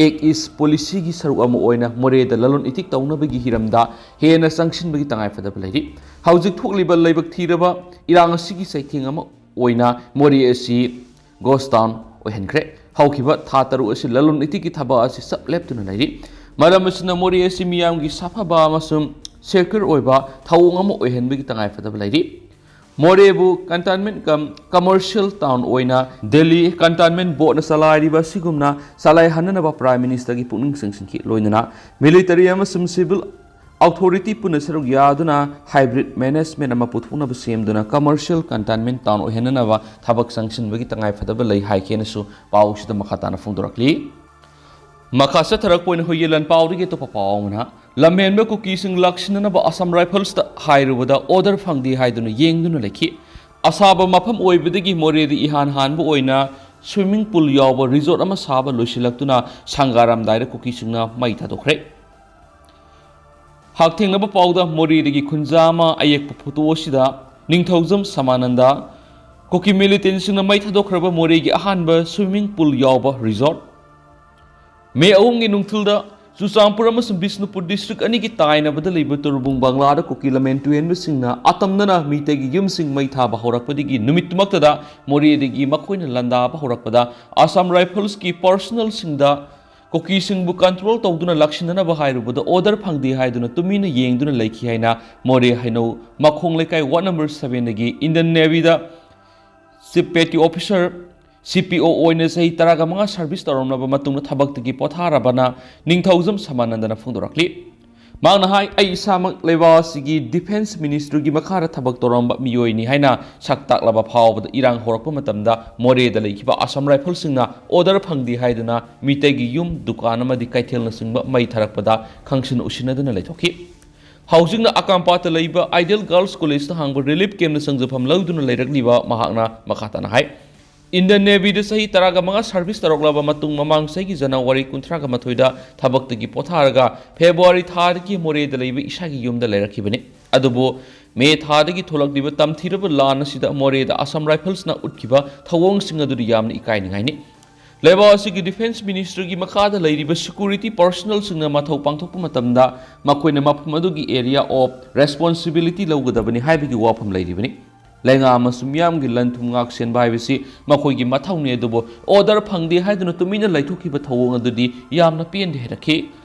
Act East Policyꯒꯤ ꯁꯔꯨꯛ ꯑꯃ ꯑꯣꯏꯅ ꯃꯣꯔꯦꯗ ꯂꯂꯣꯟ ꯏꯇꯤꯛ ꯇꯧꯅꯕꯒꯤ ꯍꯤꯔꯝꯗ ꯍꯦꯟꯅ ꯆꯪꯁꯤꯟꯕꯒꯤ ꯇꯉꯥꯏꯐꯗꯕ ꯂꯩꯔꯤ꯫ ꯍꯧꯖꯤꯛ ꯊꯣꯛꯂꯤꯕ ꯂꯥꯏꯕꯛ ꯊꯤꯔꯕ ꯏꯔꯥꯡ ꯑꯁꯤꯒꯤ ꯆꯩꯊꯦꯡ ꯑꯃ ꯑꯣꯏꯅ ꯃꯣꯔꯦ ꯑꯁꯤ ghost town ꯑꯣꯏꯍꯟꯈ꯭ꯔꯦ꯫ ꯍꯧꯈꯤꯕ ꯊꯥ ꯇꯔꯨꯛ ꯑꯁꯤ ꯂꯂꯣꯟ ꯏꯇꯤꯛꯀꯤ ꯊꯕꯛ ꯑꯁꯤ ꯆꯞ ꯂꯦꯞꯇꯨꯅ ꯂꯩꯔꯤ꯫ ꯃꯔꯝ ꯑꯁꯤꯅ ꯃꯣꯔꯦ ꯑꯁꯤ ꯃꯤꯌꯥꯝꯒꯤ ꯁꯥꯐꯕ ꯑꯃꯁꯨꯡ secure ꯑꯣꯏꯕ ꯊꯧꯑꯣꯡ ꯑꯃ ꯑꯣꯏꯍꯟꯕꯒꯤ ꯇꯉꯥꯏꯐꯗꯕ ꯂꯩꯔꯤ꯫ ꯃꯣꯔꯦꯕꯨ cantonment cum commercial town ꯑꯣꯏꯅ ꯗꯦꯜꯂꯤ cantonment boardꯅ ꯆꯂꯥꯏꯔꯤꯕ ꯑꯁꯤꯒꯨꯝꯅ ꯆꯂꯥꯏꯍꯟꯅꯅꯕ Prime Ministerꯒꯤ ꯄꯨꯛꯅꯤꯡ ꯆꯤꯡꯁꯤꯟꯈꯤ꯫ ꯂꯣꯏꯅꯅ military ꯑꯃꯁꯨꯡ civil authority ꯄꯨꯟꯅ ꯁꯔꯨꯛ ꯌꯥꯗꯨꯅ hybrid management ꯑꯃ ꯄꯨꯊꯣꯛꯅꯕ ꯁꯦꯝꯗꯨꯅ commercial cantonment town ꯑꯣꯏꯍꯟꯅꯅꯕ ꯊꯕꯛ ꯆꯪꯁꯤꯟꯕꯒꯤ ꯇꯉꯥꯏꯐꯗꯕ ꯂꯩ ꯍꯥꯏꯈꯤꯅꯁꯨ ꯄꯥꯎꯁꯤꯗ ꯃꯈꯥ ꯇꯥꯅ ꯐꯣꯡꯗꯣꯔꯛꯂꯤ꯫ ꯃꯈꯥ ꯆꯠꯊꯔꯛꯄ ꯑꯣꯏꯅ ꯍꯨꯏꯌꯦꯟ ꯂꯥꯟꯄꯥꯎꯗꯒꯤ ꯑꯇꯣꯞꯄ ꯄꯥꯎ ꯑꯃꯅ, ꯂꯝꯍꯦꯟꯕ ꯀꯨꯀꯤꯁꯤꯡ ꯂꯥꯛꯁꯤꯟꯅꯅꯕ Assam Riflesꯇ ꯍꯥꯏꯔꯨꯕꯗ order ꯐꯪꯗꯦ ꯍꯥꯏꯗꯨꯅ ꯌꯦꯡꯗꯨꯅ ꯂꯩꯈꯤ꯫ ꯑꯁꯥꯕ ꯃꯐꯝ ꯑꯣꯏꯕꯗꯒꯤ ꯃꯣꯔꯦꯗ ꯏꯍꯥꯟ ꯍꯥꯟꯕ ꯑꯣꯏꯅ swimming pool ꯌꯥꯎꯕ resort ꯑꯃ ꯁꯥꯕ ꯂꯣꯏꯁꯤꯜꯂꯛꯇꯨꯅ ꯁꯪꯒꯥꯔꯝꯗꯥꯏꯗ ꯀꯨꯀꯤꯁꯤꯡꯅ ꯃꯩ ꯊꯥꯗꯣꯛꯈ꯭ꯔꯦ꯫ ꯍꯛꯊꯦꯡꯅꯕ ꯄꯥꯎꯗ ꯃꯣꯔꯦꯗꯒꯤ ꯈꯨꯟꯖꯥ ꯑꯃ ꯑꯌꯦꯛꯄ photo ꯑꯁꯤꯗ ꯅꯤꯡꯊꯧꯖꯝ ꯁꯃꯥꯅꯟꯗ, ꯀꯨꯀꯤ militantꯁꯤꯡꯅ ꯃꯩ ꯊꯥꯗꯣꯛꯈ꯭ꯔꯕ ꯃꯣꯔꯦꯒꯤ ꯑꯍꯥꯟꯕ swimming pool ꯌꯥꯎꯕ resort꯫ ꯃꯦ ꯑꯍꯨꯝꯒꯤ ꯅꯨꯡꯊꯤꯜꯗ ꯆꯨꯔꯆꯥꯟꯄꯨꯔ ꯑꯃꯁꯨꯡ ꯕꯤꯁꯅꯨꯄꯨꯔ district ꯑꯅꯤꯒꯤ ꯇꯥꯏꯅꯕꯗ ꯂꯩꯕ ꯇꯨꯔꯕꯨꯡ ꯕꯪꯂꯥꯗ ꯀꯨꯀꯤ ꯂꯝꯍꯦꯟ ꯇꯨꯍꯦꯟꯕꯁꯤꯡꯅ ꯑꯇꯝꯅꯅ ꯃꯤꯇꯩꯒꯤ ꯌꯨꯝꯁꯤꯡ ꯃꯩ ꯊꯥꯕ ꯍꯧꯔꯛꯄꯗꯒꯤ ꯅꯨꯃꯤꯠꯇꯨꯃꯛꯇꯗ ꯃꯣꯔꯦꯗꯒꯤ ꯃꯈꯣꯏꯅ ꯂꯥꯟꯗꯥꯕ ꯍꯧꯔꯛꯄꯗ Assam Riflesꯀꯤ personnelꯁꯤꯡꯗ ꯀꯨꯀꯤꯁꯤꯡꯕꯨ control ꯇꯧꯗꯨꯅ ꯂꯥꯛꯁꯤꯟꯅꯅꯕ ꯍꯥꯏꯔꯨꯕꯗ order ꯐꯪꯗꯦ ꯍꯥꯏꯗꯨꯅ ꯇꯨꯃꯤꯟꯅ ꯌꯦꯡꯗꯨꯅ ꯂꯩꯈꯤ ꯍꯥꯏꯅ ꯃꯣꯔꯦ ꯍꯩꯅꯧ ꯃꯈꯣꯡ ꯂꯩꯀꯥꯏ ward number sevenꯗꯒꯤ Indian Navyꯗ Chief Petty Officer, C P O ꯑꯣꯏꯅ ꯆꯍꯤ ꯇꯔꯥꯒ ꯃꯉꯥ service ꯇꯧꯔꯝꯂꯕ ꯃꯇꯨꯡꯗ ꯊꯕꯛꯇꯒꯤ ꯄꯣꯊꯥꯔꯕꯅ ꯅꯤꯡꯊꯧꯖꯝ ꯁꯃꯥꯅꯟꯗꯅ ꯐꯣꯡꯗꯣꯔꯛꯂꯤ꯫ ꯃꯍꯥꯛꯅ ꯍꯥꯏ, "ꯑꯩ ꯏꯁꯥꯃꯛ ꯂꯩꯕꯥꯛ ꯑꯁꯤꯒꯤ Defence Ministryꯒꯤ ꯃꯈꯥꯗ ꯊꯕꯛ ꯇꯧꯔꯝꯕ ꯃꯤꯑꯣꯏꯅꯤ" ꯍꯥꯏꯅ ꯁꯛ ꯇꯥꯛꯂꯕ ꯐꯥꯎꯕꯗ ꯏꯔꯥꯡ ꯍꯧꯔꯛꯄ ꯃꯇꯝꯗ ꯃꯣꯔꯦꯗ ꯂꯩꯈꯤꯕ Assam Riflesꯁꯤꯡꯅ order ꯐꯪꯗꯦ ꯍꯥꯏꯗꯨꯅ ꯃꯤꯇꯩꯒꯤ ꯌꯨꯝ, ꯗꯨꯀꯥꯟ ꯑꯃꯗꯤ ꯀꯩꯊꯦꯜꯅꯆꯤꯡꯕ ꯃꯩ ꯊꯥꯔꯛꯄꯗ ꯈꯪꯁꯤꯟ ꯎꯁꯤꯟꯅꯗꯨꯅ ꯂꯩꯊꯣꯛꯈꯤ꯫ ꯍꯧꯖꯤꯛꯅ ꯑꯀꯥꯝꯄꯥꯠꯇ ꯂꯩꯕ Ideal Girls Collegeꯇ ꯍꯥꯡꯕ relief campꯅ ꯆꯪꯖꯐꯝ ꯂꯧꯗꯨꯅ ꯂꯩꯔꯛꯂꯤꯕ ꯃꯍꯥꯛꯅ ꯃꯈꯥ ꯇꯥꯅ ꯍꯥꯏ, "Indian Navyꯗ ꯆꯍꯤ ꯇꯔꯥꯒ ꯃꯉꯥ service ꯇꯧꯔꯛꯂꯕ ꯃꯇꯨꯡ ꯃꯃꯥꯡ ꯆꯍꯤꯒꯤ January ꯀꯨꯟꯊ꯭ꯔꯥꯒ ꯃꯥꯊꯣꯏꯗ ꯊꯕꯛꯇꯒꯤ ꯄꯣꯊꯥꯔꯒ February ꯊꯥꯗꯒꯤ ꯃꯣꯔꯦꯗ ꯂꯩꯕ ꯏꯁꯥꯒꯤ ꯌꯨꯝꯗ ꯂꯩꯔꯛꯈꯤꯕꯅꯤ꯫ ꯑꯗꯨꯕꯨ May ꯊꯥꯗꯒꯤ ꯊꯣꯛꯂꯛꯂꯤꯕ ꯇꯝꯊꯤꯔꯕ ꯂꯥꯟ ꯑꯁꯤꯗ ꯃꯣꯔꯦꯗ Assam Riflesꯅ ꯎꯠꯈꯤꯕ ꯊꯧꯑꯣꯡꯁꯤꯡ ꯑꯗꯨꯗꯤ ꯌꯥꯝꯅ ꯏꯀꯥꯏꯅꯤꯡꯉꯥꯏꯅꯤ꯫ ꯂꯩꯕꯥꯛ ꯑꯁꯤꯒꯤ Defence Ministryꯒꯤ ꯃꯈꯥꯗ ꯂꯩꯔꯤꯕ security personnelꯁꯤꯡꯅ ꯃꯊꯧ ꯄꯥꯡꯊꯣꯛꯄ ꯃꯇꯝꯗ ꯃꯈꯣꯏꯅ ꯃꯐꯝ ꯑꯗꯨꯒꯤ area of responsibility ꯂꯧꯒꯗꯕꯅꯤ ꯍꯥꯏꯕꯒꯤ ꯋꯥꯐꯝ ꯂꯩꯔꯤꯕꯅꯤ꯫ ꯂꯩꯉꯥꯛ ꯑꯃꯁꯨꯡ ꯃꯤꯌꯥꯝꯒꯤ ꯂꯟ ꯊꯨꯝ ꯉꯥꯛ ꯁꯦꯟꯕ ꯍꯥꯏꯕꯁꯤ ꯃꯈꯣꯏꯒꯤ ꯃꯊꯧꯅꯤ, ꯑꯗꯨꯕꯨ order ꯐꯪꯗꯦ ꯍꯥꯏꯗꯨꯅ ꯇꯨꯃꯤꯟꯅ ꯂꯩꯊꯣꯛꯈꯤꯕ ꯊꯧꯑꯣꯡ ꯑꯗꯨꯗꯤ ꯌꯥꯝꯅ ꯄꯦꯟꯗꯦ" ꯍꯥꯏꯔꯛꯈꯤ꯫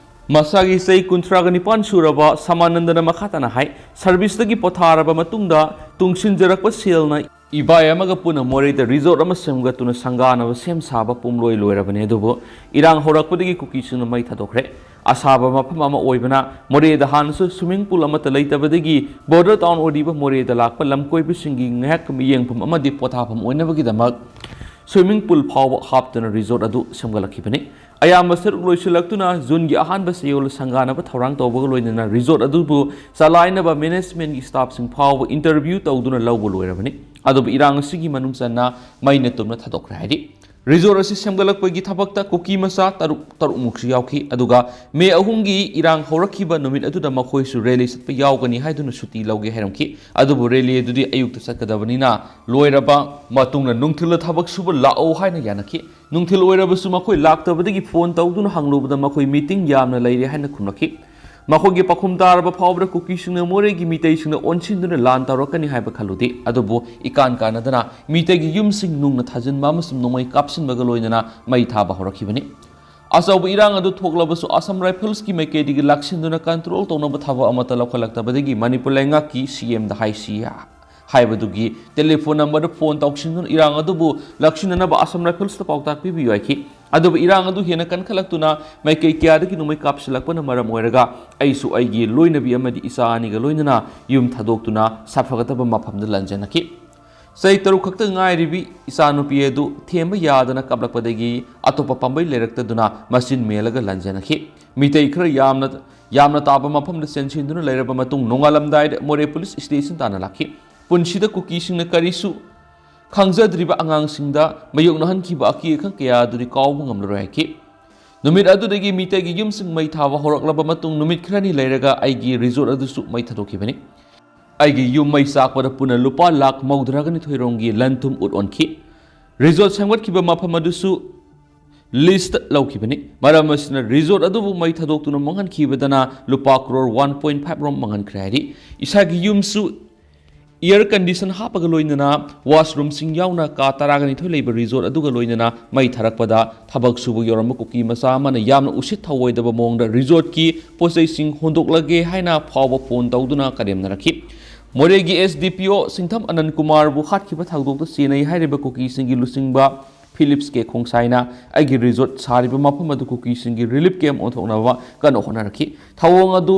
ꯃꯁꯥꯒꯤ ꯆꯍꯤ ꯀꯨꯟꯊ꯭ꯔꯥꯒ ꯅꯤꯄꯥꯟ ꯁꯨꯔꯕ ꯁꯃꯥꯅꯟꯗꯅ ꯃꯈꯥ ꯇꯥꯅ ꯍꯥꯏ, "Serviceꯇꯒꯤ ꯄꯣꯊꯥꯔꯕ ꯃꯇꯨꯡꯗ ꯇꯨꯡꯁꯤꯟꯖꯔꯛꯄ ꯁꯦꯜꯅ ꯏꯕꯥꯏ ꯑꯃꯒ ꯄꯨꯟꯅ ꯃꯣꯔꯦꯗ resort ꯑꯃ ꯁꯦꯝꯒꯠꯇꯨꯅ ꯁꯪꯒꯥꯅꯕ ꯁꯦꯝ ꯁꯥꯕ ꯄꯨꯝꯂꯣꯏ ꯂꯣꯏꯔꯕꯅꯤ, ꯑꯗꯨꯕꯨ ꯏꯔꯥꯡ ꯍꯧꯔꯛꯄꯗꯒꯤ ꯀꯨꯀꯤꯁꯤꯡꯅ ꯃꯩ ꯊꯥꯗꯣꯛꯈ꯭ꯔꯦ꯫ ꯑꯁꯥꯕ ꯃꯐꯝ ꯑꯃ ꯑꯣꯏꯕꯅ ꯃꯣꯔꯦꯗ ꯍꯥꯟꯅꯁꯨ swimming pool ꯑꯃꯠꯇ ꯂꯩꯇꯕꯗꯒꯤ border town ꯑꯣꯏꯔꯤꯕ ꯃꯣꯔꯦꯗ ꯂꯥꯛꯄ ꯂꯝꯀꯣꯏꯕꯁꯤꯡꯒꯤ ꯉꯥꯏꯍꯥꯛ ꯌꯦꯡꯐꯝ ꯑꯃꯗꯤ ꯄꯣꯊꯥꯐꯝ ꯑꯣꯏꯅꯕꯒꯤꯗꯃꯛ swimming pool ꯐꯥꯎꯕ ꯍꯥꯞꯇꯨꯅ resort ꯑꯗꯨ ꯁꯦꯝꯒꯠꯂꯛꯈꯤꯕꯅꯤ꯫ ꯑꯌꯥꯝꯕ ꯁꯔꯨꯛ ꯂꯣꯏꯁꯤꯜꯂꯛꯇꯨꯅ Juneꯒꯤ ꯑꯍꯥꯟꯕ ꯆꯌꯣꯜ ꯁꯪꯒꯥꯅꯕ ꯊꯧꯔꯥꯡ ꯇꯧꯕꯒ ꯂꯣꯏꯅꯅ resort ꯑꯗꯨꯕꯨ ꯆꯂꯥꯏꯅꯕ managementꯀꯤ staffꯁꯤꯡ ꯐꯥꯎꯕ interview ꯇꯧꯗꯨꯅ ꯂꯧꯕ ꯂꯣꯏꯔꯕꯅꯤ꯫ ꯑꯗꯨꯕꯨ ꯏꯔꯥꯡ ꯑꯁꯤꯒꯤ ꯃꯅꯨꯡ ꯆꯟꯅ ꯃꯩꯅ ꯇꯨꯝꯅ ꯊꯥꯗꯣꯛꯈ꯭ꯔꯦ" ꯍꯥꯏꯔꯤ꯫ Resort ꯑꯁꯤ ꯁꯦꯝꯒꯠꯂꯛꯄꯒꯤ ꯊꯕꯛꯇ ꯀꯨꯀꯤ ꯃꯆꯥ ꯇꯔꯨꯛ, ꯇꯔꯨꯛꯃꯨꯛꯁꯨ ꯌꯥꯎꯈꯤ꯫ ꯑꯗꯨꯒ May ꯑꯍꯨꯝꯒꯤ ꯏꯔꯥꯡ ꯍꯧꯔꯛꯈꯤꯕ ꯅꯨꯃꯤꯠ ꯑꯗꯨꯗ ꯃꯈꯣꯏꯁꯨ rally ꯆꯠꯄ ꯌꯥꯎꯒꯅꯤ ꯍꯥꯏꯗꯨꯅ ꯁꯨꯇꯤ ꯂꯧꯒꯦ ꯍꯥꯏꯔꯝꯈꯤ꯫ ꯑꯗꯨꯕꯨ rally ꯑꯗꯨꯗꯤ ꯑꯌꯨꯛꯇ ꯆꯠꯀꯗꯕꯅꯤꯅ ꯂꯣꯏꯔꯕ ꯃꯇꯨꯡꯗ ꯅꯨꯡꯊꯤꯜꯗ ꯊꯕꯛ ꯁꯨꯕ ꯂꯥꯛꯑꯣ ꯍꯥꯏꯅ ꯌꯥꯅꯈꯤ꯫ ꯅꯨꯡꯊꯤꯜ ꯑꯣꯏꯔꯕꯁꯨ ꯃꯈꯣꯏ ꯂꯥꯛꯇꯕꯗꯒꯤ phone ꯇꯧꯗꯨꯅ ꯍꯪꯂꯨꯕꯗ ꯃꯈꯣꯏ meeting ꯌꯥꯝꯅ ꯂꯩꯔꯦ ꯍꯥꯏꯅ ꯈꯨꯝꯂꯛꯈꯤ꯫ ꯃꯈꯣꯏꯒꯤ ꯄꯥꯎꯈꯨꯝ ꯇꯥꯔꯕ ꯐꯥꯎꯕꯗ ꯀꯨꯀꯤꯁꯤꯡꯅ ꯃꯣꯔꯦꯒꯤ ꯃꯤꯇꯩꯁꯤꯡꯅ ꯑꯣꯟꯁꯤꯟꯗꯨꯅ ꯂꯥꯟ ꯇꯧꯔꯛꯀꯅꯤ ꯍꯥꯏꯕ ꯈꯜꯂꯨꯗꯦ꯫ ꯑꯗꯨꯕꯨ ꯏꯀꯥꯟ ꯀꯥꯟꯅꯗꯅ ꯃꯤꯇꯩꯒꯤ ꯌꯨꯝꯁꯤꯡ ꯅꯨꯡꯅ ꯊꯥꯖꯤꯟꯕ ꯑꯃꯁꯨꯡ ꯅꯣꯡꯃꯩ ꯀꯥꯞꯁꯤꯟꯕꯒ ꯂꯣꯏꯅꯅ ꯃꯩ ꯊꯥꯕ ꯍꯧꯔꯛꯈꯤꯕꯅꯤ꯫ ꯑꯆꯧꯕ ꯏꯔꯥꯡ ꯑꯗꯨ ꯊꯣꯛꯂꯕꯁꯨ Assam Riflesꯀꯤ ꯃꯥꯏꯀꯩꯗꯒꯤ ꯂꯥꯛꯁꯤꯟꯗꯨꯅ control ꯇꯧꯅꯕ ꯊꯕꯛ ꯑꯃꯠꯇ ꯂꯧꯈꯠꯂꯛꯇꯕꯗꯒꯤ ꯃꯅꯤꯄꯨꯔ ꯂꯩꯉꯥꯛꯀꯤ CMꯗ ꯍꯥꯏꯁꯤ ꯍꯥꯏꯕꯗꯨꯒꯤ ꯇꯦꯂꯤꯐꯣꯟ ꯅꯝꯕꯔꯗ ꯐꯣꯟ ꯇꯧꯁꯤꯟꯗꯨꯅ ꯏꯔꯥꯡ ꯑꯗꯨꯕꯨ ꯂꯥꯛꯁꯤꯟꯅꯅꯕ ꯑꯁꯥꯝ ꯔꯥꯏꯐꯜꯁꯇ ꯄꯥꯎꯇꯥꯛ ꯄꯤꯕꯤꯌꯨ ꯍꯥꯏꯈꯤ꯫ ꯑꯗꯨꯕꯨ ꯏꯔꯥꯡ ꯑꯗꯨ ꯍꯦꯟꯅ ꯀꯟꯈꯠꯂꯛꯇꯨꯅ ꯃꯥꯏꯀꯩ ꯀꯌꯥꯗꯒꯤ ꯅꯣꯡꯃꯩ ꯀꯥꯞꯁꯤꯜꯂꯛꯄꯅ ꯃꯔꯝ ꯑꯣꯏꯔꯒ ꯑꯩꯁꯨ ꯑꯩꯒꯤ ꯂꯣꯏꯅꯕꯤ ꯑꯃꯗꯤ ꯏꯆꯥ ꯑꯅꯤꯒ ꯂꯣꯏꯅꯅ ꯌꯨꯝ ꯊꯥꯗꯣꯛꯇꯨꯅ ꯁꯥꯐꯒꯗꯕ ꯃꯐꯝꯗ ꯂꯥꯟꯖꯦꯟꯅꯈꯤ꯫ ꯆꯍꯤ ꯇꯔꯨꯛ ꯈꯛꯇ ꯉꯥꯏꯔꯤꯕꯤ ꯏꯆꯥꯅꯨꯄꯤ ꯑꯗꯨ ꯊꯦꯝꯕ ꯌꯥꯗꯅ ꯀꯥꯞꯂꯛꯄꯗꯒꯤ ꯑꯇꯣꯞꯄ ꯄꯥꯝꯕꯩ ꯂꯩꯔꯛꯇꯗꯨꯅ ꯃꯆꯤꯟ ꯃꯦꯜꯂꯒ ꯂꯥꯟꯖꯦꯟꯅꯈꯤ꯫ ꯃꯤꯇꯩ ꯈꯔ ꯌꯥꯝꯅ, ꯌꯥꯝꯅ ꯇꯥꯕ ꯃꯐꯝꯗ ꯆꯦꯟꯁꯤꯟꯗꯨꯅ ꯂꯩꯔꯕ ꯃꯇꯨꯡ ꯅꯣꯡꯉꯥꯜꯂꯝꯗꯥꯏꯗ ꯃꯣꯔꯦ ꯄꯨꯂꯤꯁ ꯁ꯭ꯇꯦꯁꯟ ꯇꯥꯟꯅ ꯂꯥꯛꯈꯤ꯫ ꯄꯨꯟꯁꯤꯗ ꯀꯨꯀꯤꯁꯤꯡꯅ ꯀꯔꯤꯁꯨ ꯈꯪꯖꯗ꯭ꯔꯤꯕ ꯑꯉꯥꯡꯁꯤꯡꯗ ꯃꯥꯌꯣꯛꯅꯍꯟꯈꯤꯕ ꯑꯀꯤ ꯑꯈꯪ ꯀꯌꯥ ꯑꯗꯨꯗꯤ ꯀꯥꯎꯕ ꯉꯝꯂꯔꯣꯏ ꯍꯥꯏꯈꯤ꯫ ꯅꯨꯃꯤꯠ ꯑꯗꯨꯗꯒꯤ ꯃꯤꯇꯩꯒꯤ ꯌꯨꯝꯁꯤꯡ ꯃꯩ ꯊꯥꯕ ꯍꯧꯔꯛꯂꯕ ꯃꯇꯨꯡ ꯅꯨꯃꯤꯠ ꯈꯔꯅꯤ ꯂꯩꯔꯒ ꯑꯩꯒꯤ ꯔꯤꯖꯣꯔꯠ ꯑꯗꯨꯁꯨ ꯃꯩ ꯊꯥꯗꯣꯛꯈꯤꯕꯅꯤ꯫ ꯑꯩꯒꯤ ꯌꯨꯝ ꯃꯩ ꯆꯥꯛꯄꯗ ꯄꯨꯟꯅ ꯂꯨꯄꯥ ꯂꯥꯈ ꯃꯧꯗ꯭ꯔꯥꯒ ꯅꯤꯊꯣꯏ ꯔꯣꯝꯒꯤ ꯂꯟ ꯊꯨꯝ ꯎꯠ ꯑꯣꯟꯈꯤ꯫ ꯔꯤꯖꯣꯔꯠ ꯁꯦꯝꯒꯠꯈꯤꯕ ꯃꯐꯝ ꯑꯗꯨꯁꯨ ꯂꯤꯁꯇ ꯂꯧꯈꯤꯕꯅꯤ꯫ ꯃꯔꯝ ꯑꯁꯤꯅ ꯔꯤꯖꯣꯔꯠ ꯑꯗꯨꯕꯨ ꯃꯩ ꯊꯥꯗꯣꯛꯇꯨꯅ ꯃꯥꯡꯍꯟꯈꯤꯕꯗꯅ ꯂꯨꯄꯥ ꯀ꯭ꯔꯣꯔ ꯋꯥꯟ ꯄꯣꯏꯟ ꯐꯥꯏꯚ ꯔꯣꯝ ꯃꯥꯡꯍꯟꯈ꯭ꯔꯦ ꯍꯥꯏꯔꯤ꯫ ꯏꯁꯥꯒꯤ ꯌꯨꯝꯁꯨ ꯏꯌꯔ ꯀꯟꯗꯤꯁꯟ ꯍꯥꯞꯄꯒ ꯂꯣꯏꯅꯅ ꯋꯥꯁꯔꯨꯝꯁꯤꯡ ꯌꯥꯎꯅ ꯀꯥ ꯇꯔꯥꯒ ꯅꯤꯊꯣꯏ ꯂꯩꯕ ꯔꯤꯖꯣꯔꯠ ꯑꯗꯨꯒ ꯂꯣꯏꯅꯅ ꯃꯩ ꯊꯥꯔꯛꯄꯗ ꯊꯕꯛ ꯁꯨꯕ ꯌꯧꯔꯝꯕ ꯀꯨꯀꯤ ꯃꯆꯥ ꯑꯃꯅ ꯌꯥꯝꯅ ꯎꯁꯤꯠ ꯊꯑꯣꯏꯗꯕ ꯃꯑꯣꯡꯗ ꯔꯤꯖꯣꯔꯠꯀꯤ ꯄꯣꯠꯆꯩꯁꯤꯡ ꯍꯣꯟꯗꯣꯛꯂꯒꯦ ꯍꯥꯏꯅ ꯐꯥꯎꯕ ꯐꯣꯟ ꯇꯧꯗꯨꯅ ꯀꯔꯦꯝꯅꯔꯛꯈꯤ꯫ ꯃꯣꯔꯦꯒꯤ ꯑꯦꯁ ꯗꯤ ꯄꯤ ꯑꯣ ꯁꯤꯡꯊꯝ ꯑꯅꯟ ꯀꯨꯃꯥꯔꯕꯨ ꯍꯥꯠꯈꯤꯕ ꯊꯧꯗꯣꯛꯇ ꯆꯦꯟꯅꯩ ꯍꯥꯏꯔꯤꯕ ꯀꯨꯀꯤꯁꯤꯡꯒꯤ ꯂꯨꯆꯤꯡꯕ ꯐꯤꯂꯤꯞꯁ ꯀꯦ ꯈꯣꯡꯁꯥꯏꯅ ꯑꯩꯒꯤ ꯔꯤꯖꯣꯔꯠ ꯁꯥꯔꯤꯕ ꯃꯐꯝ ꯑꯗꯨ ꯀꯨꯀꯤꯁꯤꯡꯒꯤ ꯔꯤꯂꯤꯐ ꯀꯦꯝꯞ ꯑꯣꯟꯊꯣꯛꯅꯕ ꯀꯟꯅ ꯍꯣꯠꯅꯔꯛꯈꯤ꯫ ꯊꯧꯑꯣꯡ ꯑꯗꯨ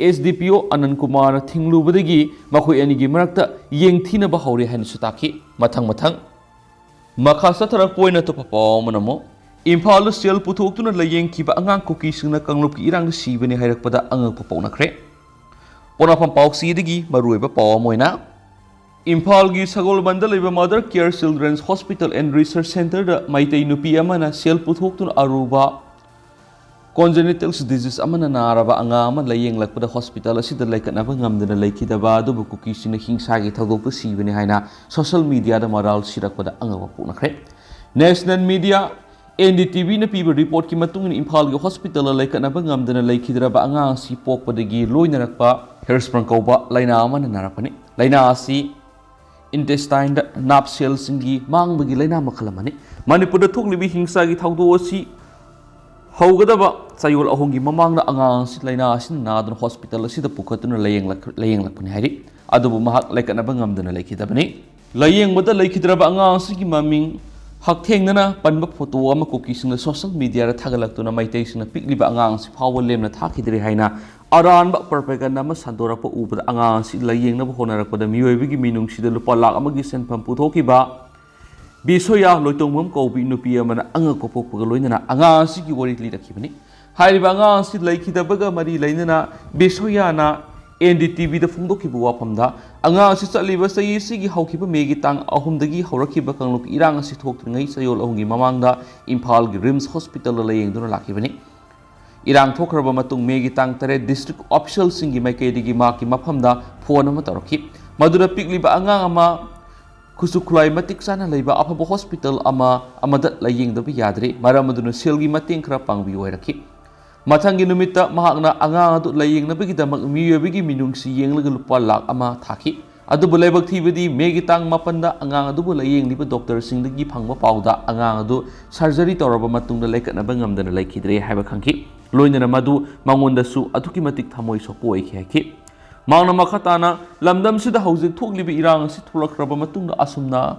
ꯑꯦꯁ ꯗꯤ ꯄꯤ ꯑꯣ ꯑꯅꯟ ꯀꯨꯃꯥꯔꯅ ꯊꯤꯡꯂꯨꯕꯗꯒꯤ ꯃꯈꯣꯏ ꯑꯅꯤꯒꯤ ꯃꯔꯛꯇ ꯌꯦꯡꯊꯤꯅꯕ ꯍꯧꯔꯦ ꯍꯥꯏꯅꯁꯨ ꯇꯥꯛꯈꯤ꯫ ꯃꯊꯪ ꯃꯊꯪ ꯃꯈꯥ ꯆꯠꯊꯔꯛꯄ ꯑꯣꯏꯅ ꯑꯇꯣꯞꯄ ꯄꯥꯎ ꯑꯃꯅ ꯑꯃꯨꯛ ꯏꯝꯐꯥꯜꯗ ꯁꯦꯜ ꯄꯨꯊꯣꯛꯇꯨꯅ ꯂꯥꯌꯦꯡꯈꯤꯕ ꯑꯉꯥꯡ ꯀꯨꯀꯤꯁꯤꯡꯅ ꯀꯥꯡꯂꯨꯞꯀꯤ ꯏꯔꯥꯡꯗ ꯁꯤꯕꯅꯤ ꯍꯥꯏꯔꯛꯄꯗ ꯑꯉꯛꯄ ꯄꯣꯛꯅꯈ꯭ꯔꯦ꯫ ꯄꯣꯛꯅꯐꯝ ꯄꯥꯎꯆꯦꯗꯒꯤ ꯃꯔꯨꯑꯣꯏꯕ ꯄꯥꯎ ꯑꯃ ꯑꯣꯏꯅ ꯏꯝꯐꯥꯜꯒꯤ ꯁꯒꯣꯜꯕꯟꯗ ꯂꯩꯕ Mother Care Children's Hospital and Research Centreꯗ Meitei ꯅꯨꯄꯤ ꯑꯃꯅ ꯁꯦꯜ ꯄꯨꯊꯣꯛꯇꯨꯅ ꯑꯔꯨꯕ congenital disease ꯑꯃꯅ ꯅꯥꯔꯕ ꯑꯉꯥꯡ ꯑꯃ ꯂꯥꯌꯦꯡꯂꯛꯄꯗ ꯍꯣꯁꯄꯤꯇꯥꯜ ꯑꯁꯤꯗ ꯂꯩꯈꯠꯅꯕ ꯉꯝꯗꯅ ꯂꯩꯈꯤꯗꯕ ꯑꯗꯨꯕꯨ ꯀꯨꯀꯤꯁꯤꯡꯅ ꯍꯤꯡꯁꯥꯒꯤ ꯊꯧꯗꯣꯛꯇ ꯁꯤꯕꯅꯤ ꯍꯥꯏꯅ ꯁꯣꯁꯤꯌꯦꯜ ꯃꯤꯗꯤꯌꯥꯗ ꯃꯔꯥꯜ ꯁꯤꯔꯛꯄꯗ ꯑꯉꯛꯄ ꯄꯣꯛꯅꯈ꯭ꯔꯦ꯫ National media, N D T ꯚꯤꯅ ꯄꯤꯕ ꯔꯤꯄꯣꯔꯠꯀꯤ ꯃꯇꯨꯡ ꯏꯟꯅ ꯏꯝꯐꯥꯜꯒꯤ ꯍꯣꯁꯄꯤꯇꯥꯜꯗ ꯂꯩꯈꯠꯅꯕ ꯉꯝꯗꯅ ꯂꯩꯈꯤꯗ꯭ꯔꯕ ꯑꯉꯥꯡ ꯑꯁꯤ ꯄꯣꯛꯄꯗꯒꯤ ꯂꯣꯏꯅꯔꯛꯄ ꯍꯤꯔꯁꯄ꯭ꯔꯪ ꯀꯧꯕ ꯂꯥꯏꯅꯥ ꯑꯃꯅ ꯅꯥꯔꯛꯄꯅꯤ꯫ ꯂꯥꯏꯅꯥ ꯑꯁꯤ intestineꯗ ꯅꯥꯞ ꯁꯦꯜꯁꯤꯡꯒꯤ ꯃꯥꯡꯕꯒꯤ ꯂꯥꯏꯅꯥ ꯃꯈꯜ ꯑꯃꯅꯤ꯫ ꯃꯅꯤꯄꯨꯔꯗ ꯊꯣꯛꯂꯤꯕ ꯍꯤꯡꯁꯥꯒꯤ ꯊꯧꯗꯣꯛ ꯑꯁꯤ ꯍꯧꯒꯗꯕ ꯆꯌꯣꯜ ꯑꯍꯨꯝꯒꯤ ꯃꯃꯥꯡꯗ ꯑꯉꯥꯡ ꯑꯁꯤ ꯂꯥꯏꯅꯥ ꯑꯁꯤꯅ ꯅꯥꯗꯨꯅ ꯍꯣꯁꯄꯤꯇꯥꯜ ꯑꯁꯤꯗ ꯄꯨꯈꯠꯇꯨꯅ ꯂꯥꯌꯦꯡꯂꯛ-, ꯂꯥꯌꯦꯡꯂꯛꯄꯅꯤ ꯍꯥꯏꯔꯤ꯫ ꯑꯗꯨꯕꯨ ꯃꯍꯥꯛ ꯂꯥꯏꯀꯠꯅꯕ ꯉꯝꯗꯅ ꯂꯩꯈꯤꯗꯕꯅꯤ꯫ ꯂꯥꯌꯦꯡꯕꯗ ꯂꯩꯈꯤꯗ꯭ꯔꯕ ꯑꯉꯥꯡ ꯑꯁꯤꯒꯤ ꯃꯃꯤꯡ ꯍꯛꯊꯦꯡꯅꯅ ꯄꯟꯕ ꯐꯣꯇꯣ ꯑꯃ ꯀꯨꯀꯤꯁꯤꯡꯅ ꯁꯣꯁꯤꯌꯦꯜ ꯃꯤꯗꯤꯌꯥꯗ ꯊꯥꯒꯠꯂꯛꯇꯨꯅ ꯃꯩꯇꯩꯁꯤꯡꯅ ꯄꯤꯛꯂꯤꯕ ꯑꯉꯥꯡ ꯑꯁꯤ ꯐꯥꯎꯕ ꯂꯦꯝꯅ ꯊꯥꯈꯤꯗ꯭ꯔꯦ ꯍꯥꯏꯅ ꯑꯔꯥꯟꯕ ꯄ꯭ꯔꯣꯄꯥꯒꯥꯟꯗꯥ ꯑꯃ ꯁꯟꯗꯣꯔꯛꯄ ꯎꯕꯗ ꯑꯉꯥꯡ ꯑꯁꯤ ꯂꯥꯌꯦꯡꯅꯕ ꯍꯣꯠꯅꯔꯛꯄꯗ ꯃꯤꯑꯣꯏꯕꯒꯤ ꯃꯤꯅꯨꯡꯁꯤꯗ ꯂꯨꯄꯥ ꯂꯥꯈ ꯑꯃꯒꯤ ꯁꯦꯟꯐꯝ ꯄꯨꯊꯣꯛꯈꯤꯕ ꯕꯤꯁꯣꯌꯥ ꯂꯣꯏꯇꯣꯡꯕꯝ ꯀꯧꯕꯤ ꯅꯨꯄꯤ ꯑꯃꯅ ꯑꯉꯛꯄ ꯄꯣꯛꯄꯒ ꯂꯣꯏꯅꯅ ꯑꯉꯥꯡ ꯑꯁꯤꯒꯤ ꯋꯥꯔꯤ ꯂꯤꯔꯛꯈꯤꯕꯅꯤ꯫ ꯍꯥꯏꯔꯤꯕ ꯑꯉꯥꯡ ꯑꯁꯤ ꯂꯩꯈꯤꯗꯕꯒ ꯃꯔꯤ ꯂꯩꯅꯅ ꯕꯤꯁꯣꯌꯥꯅ ꯑꯦꯟ ꯗꯤ ꯇꯤ ꯚꯤꯗ ꯐꯣꯡꯗꯣꯛꯈꯤꯕ ꯋꯥꯐꯝꯗ, ꯑꯉꯥꯡ ꯑꯁꯤ ꯆꯠꯂꯤꯕ ꯆꯍꯤ ꯑꯁꯤꯒꯤ ꯍꯧꯈꯤꯕ ꯃꯦꯒꯤ ꯇꯥꯡ ꯑꯍꯨꯝꯗꯒꯤ ꯍꯧꯔꯛꯈꯤꯕ ꯀꯥꯡꯂꯨꯞꯀꯤ ꯏꯔꯥꯡ ꯑꯁꯤ ꯊꯣꯛꯇ꯭ꯔꯤꯉꯩ ꯆꯌꯣꯜ ꯑꯍꯨꯝꯒꯤ ꯃꯃꯥꯡꯗ ꯏꯝꯐꯥꯜꯒꯤ ꯔꯤꯝꯁ ꯍꯣꯁꯄꯤꯇꯥꯜꯗ ꯂꯥꯌꯦꯡꯗꯨꯅ ꯂꯥꯛꯈꯤꯕꯅꯤ꯫ ꯏꯔꯥꯡ ꯊꯣꯛꯈ꯭ꯔꯕ ꯃꯇꯨꯡ ꯃꯦꯒꯤ ꯇꯥꯡ ꯇꯔꯦꯠ ꯗꯤꯁꯇ꯭ꯔꯤꯛ ꯑꯣꯐꯤꯁꯤꯌꯦꯜꯁꯤꯡꯒꯤ ꯃꯥꯏꯀꯩꯗꯒꯤ ꯃꯍꯥꯛꯀꯤ ꯃꯐꯝꯗ ꯐꯣꯟ ꯑꯃ ꯇꯧꯔꯛꯈꯤ꯫ ꯃꯗꯨꯅ ꯄꯤꯛꯂꯤꯕ ꯑꯉꯥꯡ ꯑꯃ ꯈꯨꯠꯁꯨ ꯈꯨꯠꯂꯥꯏ ꯃꯇꯤꯛ ꯆꯥꯅ ꯂꯩꯕ ꯑꯐꯕ ꯍꯣꯁꯄꯤꯇꯥꯜ ꯑꯃ ꯑꯃꯗ ꯂꯥꯌꯦꯡꯗꯕ ꯌꯥꯗ꯭ꯔꯦ, ꯃꯔꯝ ꯑꯗꯨꯅ ꯁꯦꯜꯒꯤ ꯃꯇꯦꯡ ꯈꯔ ꯄꯥꯡꯕꯤꯌꯨ ꯍꯥꯏꯔꯛꯈꯤ꯫ ꯃꯊꯪꯒꯤ ꯅꯨꯃꯤꯠꯇ ꯃꯍꯥꯛꯅ ꯑꯉꯥꯡ ꯑꯗꯨ ꯂꯥꯌꯦꯡꯅꯕꯒꯤꯗꯃꯛ ꯃꯤꯑꯣꯏꯕꯒꯤ ꯃꯤꯅꯨꯡꯁꯤ ꯌꯦꯡꯂꯒ ꯂꯨꯄꯥ ꯂꯥꯈ ꯑꯃ ꯊꯥꯈꯤ꯫ ꯑꯗꯨꯕꯨ ꯂꯥꯏꯕꯛ ꯊꯤꯕꯗꯤ ꯃꯦꯒꯤ ꯇꯥꯡ ꯃꯥꯄꯟꯗ ꯑꯉꯥꯡ ꯑꯗꯨꯕꯨ ꯂꯥꯌꯦꯡꯂꯤꯕ ꯗꯣꯛꯇꯔꯁꯤꯡꯗꯒꯤ ꯐꯪꯕ ꯄꯥꯎꯗ ꯑꯉꯥꯡ ꯑꯗꯨ ꯁꯔꯖꯔꯤ ꯇꯧꯔꯕ ꯃꯇꯨꯡꯗ ꯂꯥꯏꯀꯠꯅꯕ ꯉꯝꯗꯅ ꯂꯩꯈꯤꯗ꯭ꯔꯦ ꯍꯥꯏꯕ ꯈꯪꯈꯤ꯫ ꯂꯣꯏꯅꯅ ꯃꯗꯨ ꯃꯉꯣꯟꯗꯁꯨ ꯑꯗꯨꯛꯀꯤ ꯃꯇꯤꯛ ꯊꯃꯣꯏ ꯁꯣꯛꯄ ꯑꯣꯏꯈꯤ ꯍꯥꯏꯈꯤ꯫ ꯃꯍꯥꯛꯅ ꯃꯈꯥ ꯇꯥꯅ, ꯂꯝꯗꯝꯁꯤꯗ ꯍꯧꯖꯤꯛ ꯊꯣꯛꯂꯤꯕ ꯏꯔꯥꯡ ꯑꯁꯤ ꯊꯣꯛꯂꯛꯈ꯭ꯔꯕ ꯃꯇꯨꯡꯗ ꯑꯁꯨꯝꯅ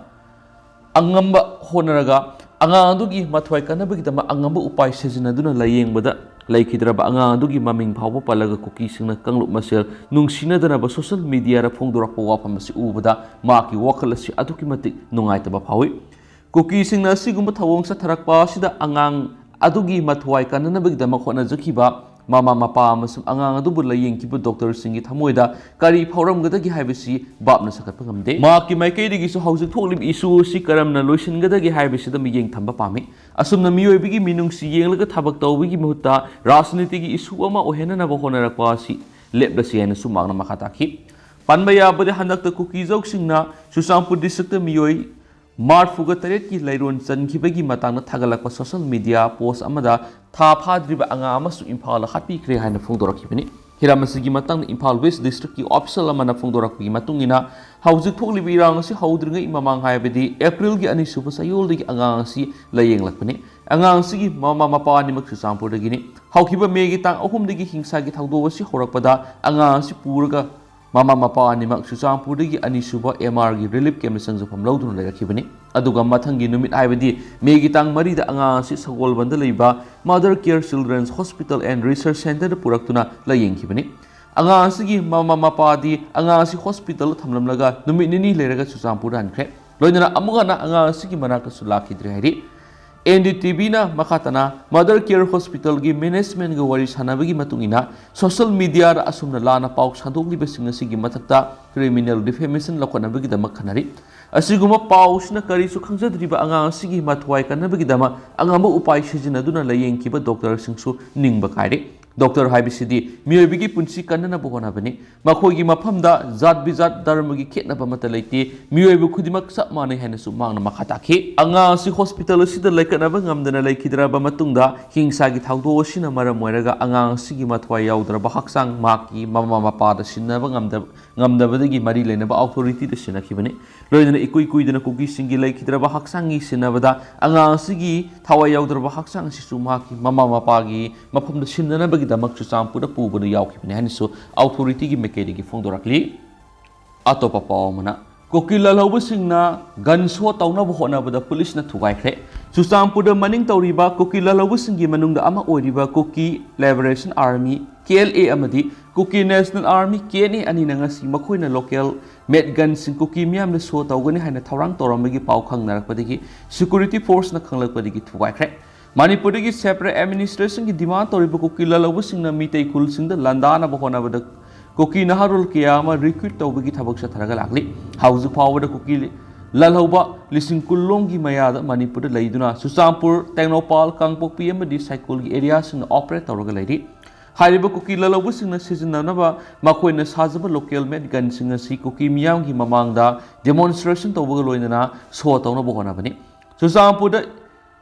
ꯑꯉꯝꯕ ꯍꯣꯠꯅꯔꯒ ꯑꯉꯥꯡ ꯑꯗꯨꯒꯤ ꯃꯊ꯭ꯋꯥꯏ ꯀꯟꯅꯕꯒꯤꯗꯃꯛ ꯑꯉꯝꯕ ꯎꯄꯥꯏ ꯁꯤꯖꯤꯟꯅꯗꯨꯅ ꯂꯥꯌꯦꯡꯕꯗ ꯂꯩꯈꯤꯗ꯭ꯔꯕ ꯑꯉꯥꯡ ꯑꯗꯨꯒꯤ ꯃꯃꯤꯡ ꯐꯥꯎꯕ ꯄꯜꯂꯒ ꯀꯨꯀꯤꯁꯤꯡꯅ ꯀꯥꯡꯂꯨꯞ ꯃꯁꯦꯜ ꯅꯨꯡꯁꯤꯅꯗꯅꯕ ꯁꯣꯁꯤꯌꯦꯜ ꯃꯤꯗꯤꯌꯥꯗ ꯐꯣꯡꯗꯣꯔꯛꯄ ꯋꯥꯐꯝ ꯑꯁꯤ ꯎꯕꯗ ꯃꯍꯥꯛꯀꯤ ꯋꯥꯈꯜ ꯑꯁꯤ ꯑꯗꯨꯛꯀꯤ ꯃꯇꯤꯛ ꯅꯨꯡꯉꯥꯏꯇꯕ ꯐꯥꯎꯏ꯫ ꯀꯨꯀꯤꯁꯤꯡꯅ ꯑꯁꯤꯒꯨꯝꯕ ꯊꯧꯑꯣꯡ ꯆꯠꯊꯔꯛꯄ ꯑꯁꯤꯗ ꯑꯉꯥꯡ ꯑꯗꯨꯒꯤ ꯃꯊ꯭ꯋꯥꯏ ꯀꯟꯅꯅꯕꯒꯤꯗꯃꯛ ꯍꯣꯠꯅꯖꯈꯤꯕ ꯃꯃꯥ ꯃꯄꯥ ꯑꯃꯁꯨꯡ ꯑꯉꯥꯡ ꯑꯗꯨꯕꯨ ꯂꯥꯌꯦꯡꯈꯤꯕ ꯗꯣꯛꯇꯔꯁꯤꯡꯒꯤ ꯊꯃꯣꯏꯗ ꯀꯔꯤ ꯐꯥꯎꯔꯝꯒꯗꯒꯦ ꯍꯥꯏꯕꯁꯤ ꯚꯥꯞꯅ ꯁꯥꯒꯠꯄ ꯉꯝꯗꯦ꯫ ꯃꯍꯥꯛꯀꯤ ꯃꯥꯏꯀꯩꯗꯒꯤꯁꯨ ꯍꯧꯖꯤꯛ ꯊꯣꯛꯂꯤꯕ ꯏꯁꯨ ꯑꯁꯤ ꯀꯔꯝꯅ ꯂꯣꯏꯁꯤꯟꯒꯗꯒꯦ ꯍꯥꯏꯕꯁꯤꯗ ꯃꯤꯠꯌꯦꯡ ꯊꯝꯕ ꯄꯥꯝꯃꯤ꯫ ꯑꯁꯨꯝꯅ ꯃꯤꯑꯣꯏꯕꯒꯤ ꯃꯤꯅꯨꯡꯁꯤ ꯌꯦꯡꯂꯒ ꯊꯕꯛ ꯇꯧꯕꯒꯤ ꯃꯍꯨꯠꯇ ꯔꯥꯖꯅꯤꯇꯤꯒꯤ ꯏꯁꯨ ꯑꯃ ꯑꯣꯏꯍꯟꯅꯅꯕ ꯍꯣꯠꯅꯔꯛꯄ ꯑꯁꯤ ꯂꯦꯞꯂꯁꯤ ꯍꯥꯏꯅꯁꯨ ꯃꯍꯥꯛꯅ ꯃꯈꯥ ꯇꯥꯈꯤ꯫ ꯄꯟꯕ ꯌꯥꯕꯗꯤ ꯍꯟꯗꯛꯇ ꯀꯨꯀꯤ ꯖꯧꯁꯤꯡꯅ ꯆꯨꯔꯆꯥꯟꯄꯨꯔ ꯗꯤꯁꯇ꯭ꯔꯤꯛꯇ ꯃꯤꯑꯣꯏ ꯃꯔꯤꯐꯨꯒ ꯇꯔꯦꯠꯀꯤ ꯂꯩꯔꯣꯟ ꯆꯟꯈꯤꯕꯒꯤ ꯃꯇꯥꯡꯗ ꯊꯥꯒꯠꯂꯛꯄ ꯁꯣꯁꯤꯌꯦꯜ ꯃꯤꯗꯤꯌꯥ ꯄꯣꯁ ꯑꯃꯗ ꯊꯥ ꯐꯥꯗ꯭ꯔꯤꯕ ꯑꯉꯥꯡ ꯑꯃꯁꯨ ꯏꯝꯐꯥꯜꯗ ꯍꯥꯠꯄꯤꯈ꯭ꯔꯦ ꯍꯥꯏꯅ ꯐꯣꯡꯗꯣꯔꯛꯈꯤꯕꯅꯤ꯫ ꯍꯤꯔꯝ ꯑꯁꯤꯒꯤ ꯃꯇꯥꯡꯗ ꯏꯝꯐꯥꯜ ꯋꯦꯁ ꯗꯤꯁꯇ꯭ꯔꯤꯛꯀꯤ ꯑꯣꯐꯤꯁꯤꯌꯦꯜ ꯑꯃꯅ ꯐꯣꯡꯗꯣꯔꯛꯄꯒꯤ ꯃꯇꯨꯡ ꯏꯟꯅ, ꯍꯧꯖꯤꯛ ꯊꯣꯛꯂꯤꯕ ꯏꯔꯥꯡ ꯑꯁꯤ ꯍꯧꯗ꯭ꯔꯤꯉꯩ ꯃꯃꯥꯡ, ꯍꯥꯏꯕꯗꯤ ꯑꯦꯄ꯭ꯔꯤꯜꯒꯤ ꯑꯅꯤꯁꯨꯕ ꯆꯌꯣꯜꯗꯒꯤ ꯑꯉꯥꯡ ꯑꯁꯤ ꯂꯥꯏꯌꯦꯡꯂꯛꯄꯅꯤ꯫ ꯑꯉꯥꯡ ꯑꯁꯤꯒꯤ ꯃꯃꯥ ꯃꯄꯥ ꯑꯅꯤꯃꯛ ꯆꯨꯔꯆꯥꯟꯄꯨꯔꯗꯒꯤꯅꯤ꯫ ꯍꯧꯈꯤꯕ ꯃꯦꯒꯤ ꯇꯥꯡ ꯑꯍꯨꯝꯗꯒꯤ ꯍꯤꯡꯁꯥꯒꯤ ꯊꯧꯗꯣꯛ ꯑꯁꯤ ꯍꯧꯔꯛꯄꯗ, ꯑꯉꯥꯡ ꯑꯁꯤ ꯄꯨꯔꯒ ꯃꯃꯥ ꯃꯄꯥ ꯑꯅꯤꯃꯛ ꯆꯨꯔꯆꯥꯟꯄꯨꯔꯗꯒꯤ ꯑꯅꯤꯁꯨꯕ ꯑꯦꯝ ꯑꯥꯔꯒꯤ ꯔꯤꯂꯤꯐ ꯀꯦꯝꯗ ꯆꯪꯖꯐꯝ ꯂꯧꯗꯨꯅ ꯂꯩꯔꯛꯈꯤꯕꯅꯤ꯫ ꯑꯗꯨꯒ ꯃꯊꯪꯒꯤ ꯅꯨꯃꯤꯠ, ꯍꯥꯏꯕꯗꯤ ꯃꯦꯒꯤ ꯇꯥꯡ ꯃꯔꯤꯗ, ꯑꯉꯥꯡ ꯑꯁꯤ ꯁꯒꯣꯜꯕꯟꯗ ꯂꯩꯕ Mother Care Children's Hospital and Research Centreꯗ ꯄꯨꯔꯛꯇꯨꯅ ꯂꯥꯏꯌꯦꯡꯈꯤꯕꯅꯤ꯫ ꯑꯉꯥꯡ ꯑꯁꯤꯒꯤ ꯃꯃꯥ ꯃꯄꯥꯗꯤ ꯑꯉꯥꯡ ꯑꯁꯤ ꯍꯣꯁꯄꯤꯇꯥꯜꯗ ꯊꯝꯂꯝꯂꯒ ꯅꯨꯃꯤꯠ ꯅꯤꯅꯤ ꯂꯩꯔꯒ ꯆꯨꯔꯆꯥꯟꯄꯨꯔꯗ ꯍꯟꯈ꯭ꯔꯦ꯫ ꯂꯣꯏꯅꯅ ꯑꯃꯨꯛ ꯍꯟꯅ ꯑꯉꯥꯡ ꯑꯁꯤꯒꯤ ꯃꯅꯥꯛꯇꯁꯨ ꯂꯥꯛꯈꯤꯗ꯭ꯔꯦ ꯍꯥꯏꯔꯤ꯫ ꯑꯦꯟ ꯗꯤ ꯇꯤ ꯚꯤꯅ ꯃꯈꯥ ꯇꯥꯅ Mother Care Hospitalꯒꯤ ꯃꯦꯅꯦꯖꯃꯦꯟꯒ ꯋꯥꯔꯤ ꯁꯥꯟꯅꯕꯒꯤ ꯃꯇꯨꯡ ꯏꯟꯅ, ꯁꯣꯁꯤꯌꯦꯜ ꯃꯤꯗꯤꯌꯥꯗ ꯑꯁꯨꯝꯅ ꯂꯥꯟꯅ ꯄꯥꯎ ꯁꯟꯗꯣꯛꯂꯤꯕꯁꯤꯡ ꯑꯁꯤꯒꯤ ꯃꯊꯛꯇ ꯀ꯭ꯔꯤꯃꯤꯅꯦꯜ ꯗꯤꯐꯦꯃꯦꯁꯟ ꯂꯧꯈꯠꯅꯕꯒꯤꯗꯃꯛ ꯈꯟꯅꯔꯤ꯫ ꯑꯁꯤꯒꯨꯝꯕ ꯄꯥꯎꯁꯤꯅ ꯀꯔꯤꯁꯨ ꯈꯪꯖꯗ꯭ꯔꯤꯕ ꯑꯉꯥꯡ ꯑꯁꯤꯒꯤ ꯃꯊ꯭ꯋꯥꯏ ꯀꯟꯅꯕꯒꯤꯗꯃꯛ ꯑꯉꯝꯕ ꯎꯄꯥꯏ ꯁꯤꯖꯤꯟꯅꯗꯨꯅ ꯂꯥꯏꯌꯦꯡꯈꯤꯕ ꯗꯣꯛꯇꯔꯁꯤꯡꯁꯨ ꯅꯤꯡꯕ ꯀꯥꯏꯔꯦ꯫ ꯗꯣꯛꯇꯔ ꯍꯥꯏꯕꯁꯤꯗꯤ ꯃꯤꯑꯣꯏꯕꯒꯤ ꯄꯨꯟꯁꯤ ꯀꯟꯅꯅꯕ ꯍꯣꯠꯅꯕꯅꯤ꯫ ꯃꯈꯣꯏꯒꯤ ꯃꯐꯝꯗ ꯖꯥꯠ ꯕꯤꯖꯥꯠ ꯙꯔꯃꯒꯤ ꯈꯦꯠꯅꯕ ꯑꯃꯠꯇ ꯂꯩꯇꯦ꯫ ꯃꯤꯑꯣꯏꯕ ꯈꯨꯗꯤꯡꯃꯛ ꯆꯞ ꯃꯥꯟꯅꯩ ꯍꯥꯏꯅꯁꯨ ꯃꯍꯥꯛꯅ ꯃꯈꯥ ꯇꯥꯈꯤ꯫ ꯑꯉꯥꯡ ꯑꯁꯤ ꯍꯣꯁꯄꯤꯇꯥꯜ ꯑꯁꯤꯗ ꯂꯩꯈꯠꯅꯕ ꯉꯝꯗꯅ ꯂꯩꯈꯤꯗ꯭ꯔꯕ ꯃꯇꯨꯡꯗ, ꯍꯤꯡꯁꯥꯒꯤ ꯊꯧꯗꯣꯛ ꯑꯁꯤꯅ ꯃꯔꯝ ꯑꯣꯏꯔꯒ ꯑꯉꯥꯡ ꯑꯁꯤꯒꯤ ꯃꯊ꯭ꯋꯥꯏ ꯌꯥꯎꯗ꯭ꯔꯕ ꯍꯛꯆꯥꯡ ꯃꯍꯥꯛꯀꯤ ꯃꯃꯥ ꯃꯄꯥꯗ ꯁꯤꯟꯅꯕ ꯉꯝꯗꯕ, ꯉꯝꯗꯕꯗꯒꯤ ꯃꯔꯤ ꯂꯩꯅꯕ ꯑꯣꯊꯣꯔꯤꯇꯤꯗ ꯁꯤꯟꯅꯈꯤꯕꯅꯤ꯫ ꯂꯣꯏꯅꯅ ꯏꯀꯨꯏ ꯀꯨꯏꯗꯅ ꯀꯨꯀꯤꯁꯤꯡꯒꯤ ꯂꯩꯈꯤꯗ꯭ꯔꯕ ꯍꯛꯆꯥꯡꯒꯤ ꯁꯤꯟꯅꯕꯗ ꯑꯉꯥꯡ ꯑꯁꯤꯒꯤ ꯊꯋꯥꯏ ꯌꯥꯎꯗ꯭ꯔꯕ ꯍꯛꯆꯥꯡ ꯑꯁꯤꯁꯨ ꯃꯍꯥꯛꯀꯤ ꯃꯃꯥ ꯃꯄꯥꯒꯤ ꯃꯐꯝꯗ ꯁꯤꯟꯅꯅꯕꯒꯤꯗꯃꯛ ꯆꯨꯔꯆꯥꯟꯄꯨꯔꯗ ꯄꯨꯕꯗ ꯌꯥꯎꯈꯤꯕꯅꯤ ꯍꯥꯏꯅꯁꯨ ꯑꯣꯊꯣꯔꯤꯇꯤꯒꯤ ꯃꯥꯏꯀꯩꯗꯒꯤ ꯐꯣꯡꯗꯣꯔꯛꯂꯤ꯫ ꯑꯇꯣꯞꯄ ꯄꯥꯎ ꯑꯃꯅ, ꯀꯨꯀꯤ ꯂꯥꯜꯍꯧꯕꯁꯤꯡꯅ gun show ꯇꯧꯅꯕ ꯍꯣꯠꯅꯕꯗ ꯄꯨꯂꯤꯁꯅ ꯊꯨꯒꯥꯏꯈ꯭ꯔꯦ꯫ ꯆꯨꯔꯆꯥꯟꯄꯨꯔꯗ ꯃꯅꯤꯡ ꯇꯧꯔꯤꯕ ꯀꯨꯀꯤ ꯂꯥꯜꯍꯧꯕꯁꯤꯡꯒꯤ ꯃꯅꯨꯡꯗ ꯑꯃ ꯑꯣꯏꯔꯤꯕ Kuki Liberation Army, K L A, ꯑꯃꯗꯤ Kuki National Army, K N A, ꯑꯅꯤꯅ ꯉꯁꯤ ꯃꯈꯣꯏꯅ local made gunꯁꯤꯡ ꯀꯨꯀꯤ ꯃꯤꯌꯥꯝꯗ show ꯇꯧꯒꯅꯤ ꯍꯥꯏꯅ ꯊꯧꯔꯥꯡ ꯇꯧꯔꯝꯕꯒꯤ ꯄꯥꯎ ꯈꯪꯅꯔꯛꯄꯗꯒꯤ security forceꯅ ꯈꯪꯂꯛꯄꯗꯒꯤ ꯊꯨꯒꯥꯏꯈ꯭ꯔꯦ꯫ ꯃꯅꯤꯄꯨꯔꯗꯒꯤ separate administrationꯒꯤ demand ꯇꯧꯔꯤꯕ ꯀꯨꯀꯤ ꯂꯥꯜꯍꯧꯕꯁꯤꯡꯅ ꯃꯤꯇꯩ ꯈꯨꯜꯁꯤꯡꯗ ꯂꯥꯟꯗꯥꯅꯕ ꯍꯣꯠꯅꯕꯗ ꯀꯨꯀꯤ ꯅꯍꯥꯔꯣꯜ ꯀꯌꯥ ꯑꯃ recruit ꯇꯧꯕꯒꯤ ꯊꯕꯛ ꯆꯠꯊꯔꯒ ꯂꯥꯛꯂꯤ꯫ ꯍꯧꯖꯤꯛ ꯐꯥꯎꯕꯗ ꯀꯨꯀꯤ ꯂꯥꯜꯍꯧꯕ ꯂꯤꯁꯤꯡ ꯀꯨꯟ ꯂꯣꯝꯒꯤ ꯃꯌꯥꯗ ꯃꯅꯤꯄꯨꯔꯗ ꯂꯩꯗꯨꯅ ꯆꯨꯔꯆꯥꯟꯄꯨꯔ, ꯇꯦꯡꯅꯧꯄꯥꯜ, ꯀꯥꯡꯄꯣꯛꯄꯤ ꯑꯃꯗꯤ ꯁꯥꯏꯀꯣꯜꯒꯤ areaꯁꯤꯡꯗ operate ꯇꯧꯔꯒ ꯂꯩꯔꯤ꯫ ꯍꯥꯏꯔꯤꯕ ꯀꯨꯀꯤ ꯂꯥꯜꯍꯧꯕꯁꯤꯡꯅ ꯁꯤꯖꯤꯟꯅꯅꯕ ꯃꯈꯣꯏꯅ ꯁꯥꯖꯕ local made gunꯁꯤꯡ ꯑꯁꯤ ꯀꯨꯀꯤ ꯃꯤꯌꯥꯝꯒꯤ ꯃꯃꯥꯡꯗ demonstration ꯇꯧꯕꯒ ꯂꯣꯏꯅꯅ show ꯇꯧꯅꯕ ꯍꯣꯠꯅꯕꯅꯤ꯫ ꯆꯨꯔꯆꯥꯟꯄꯨꯔꯗ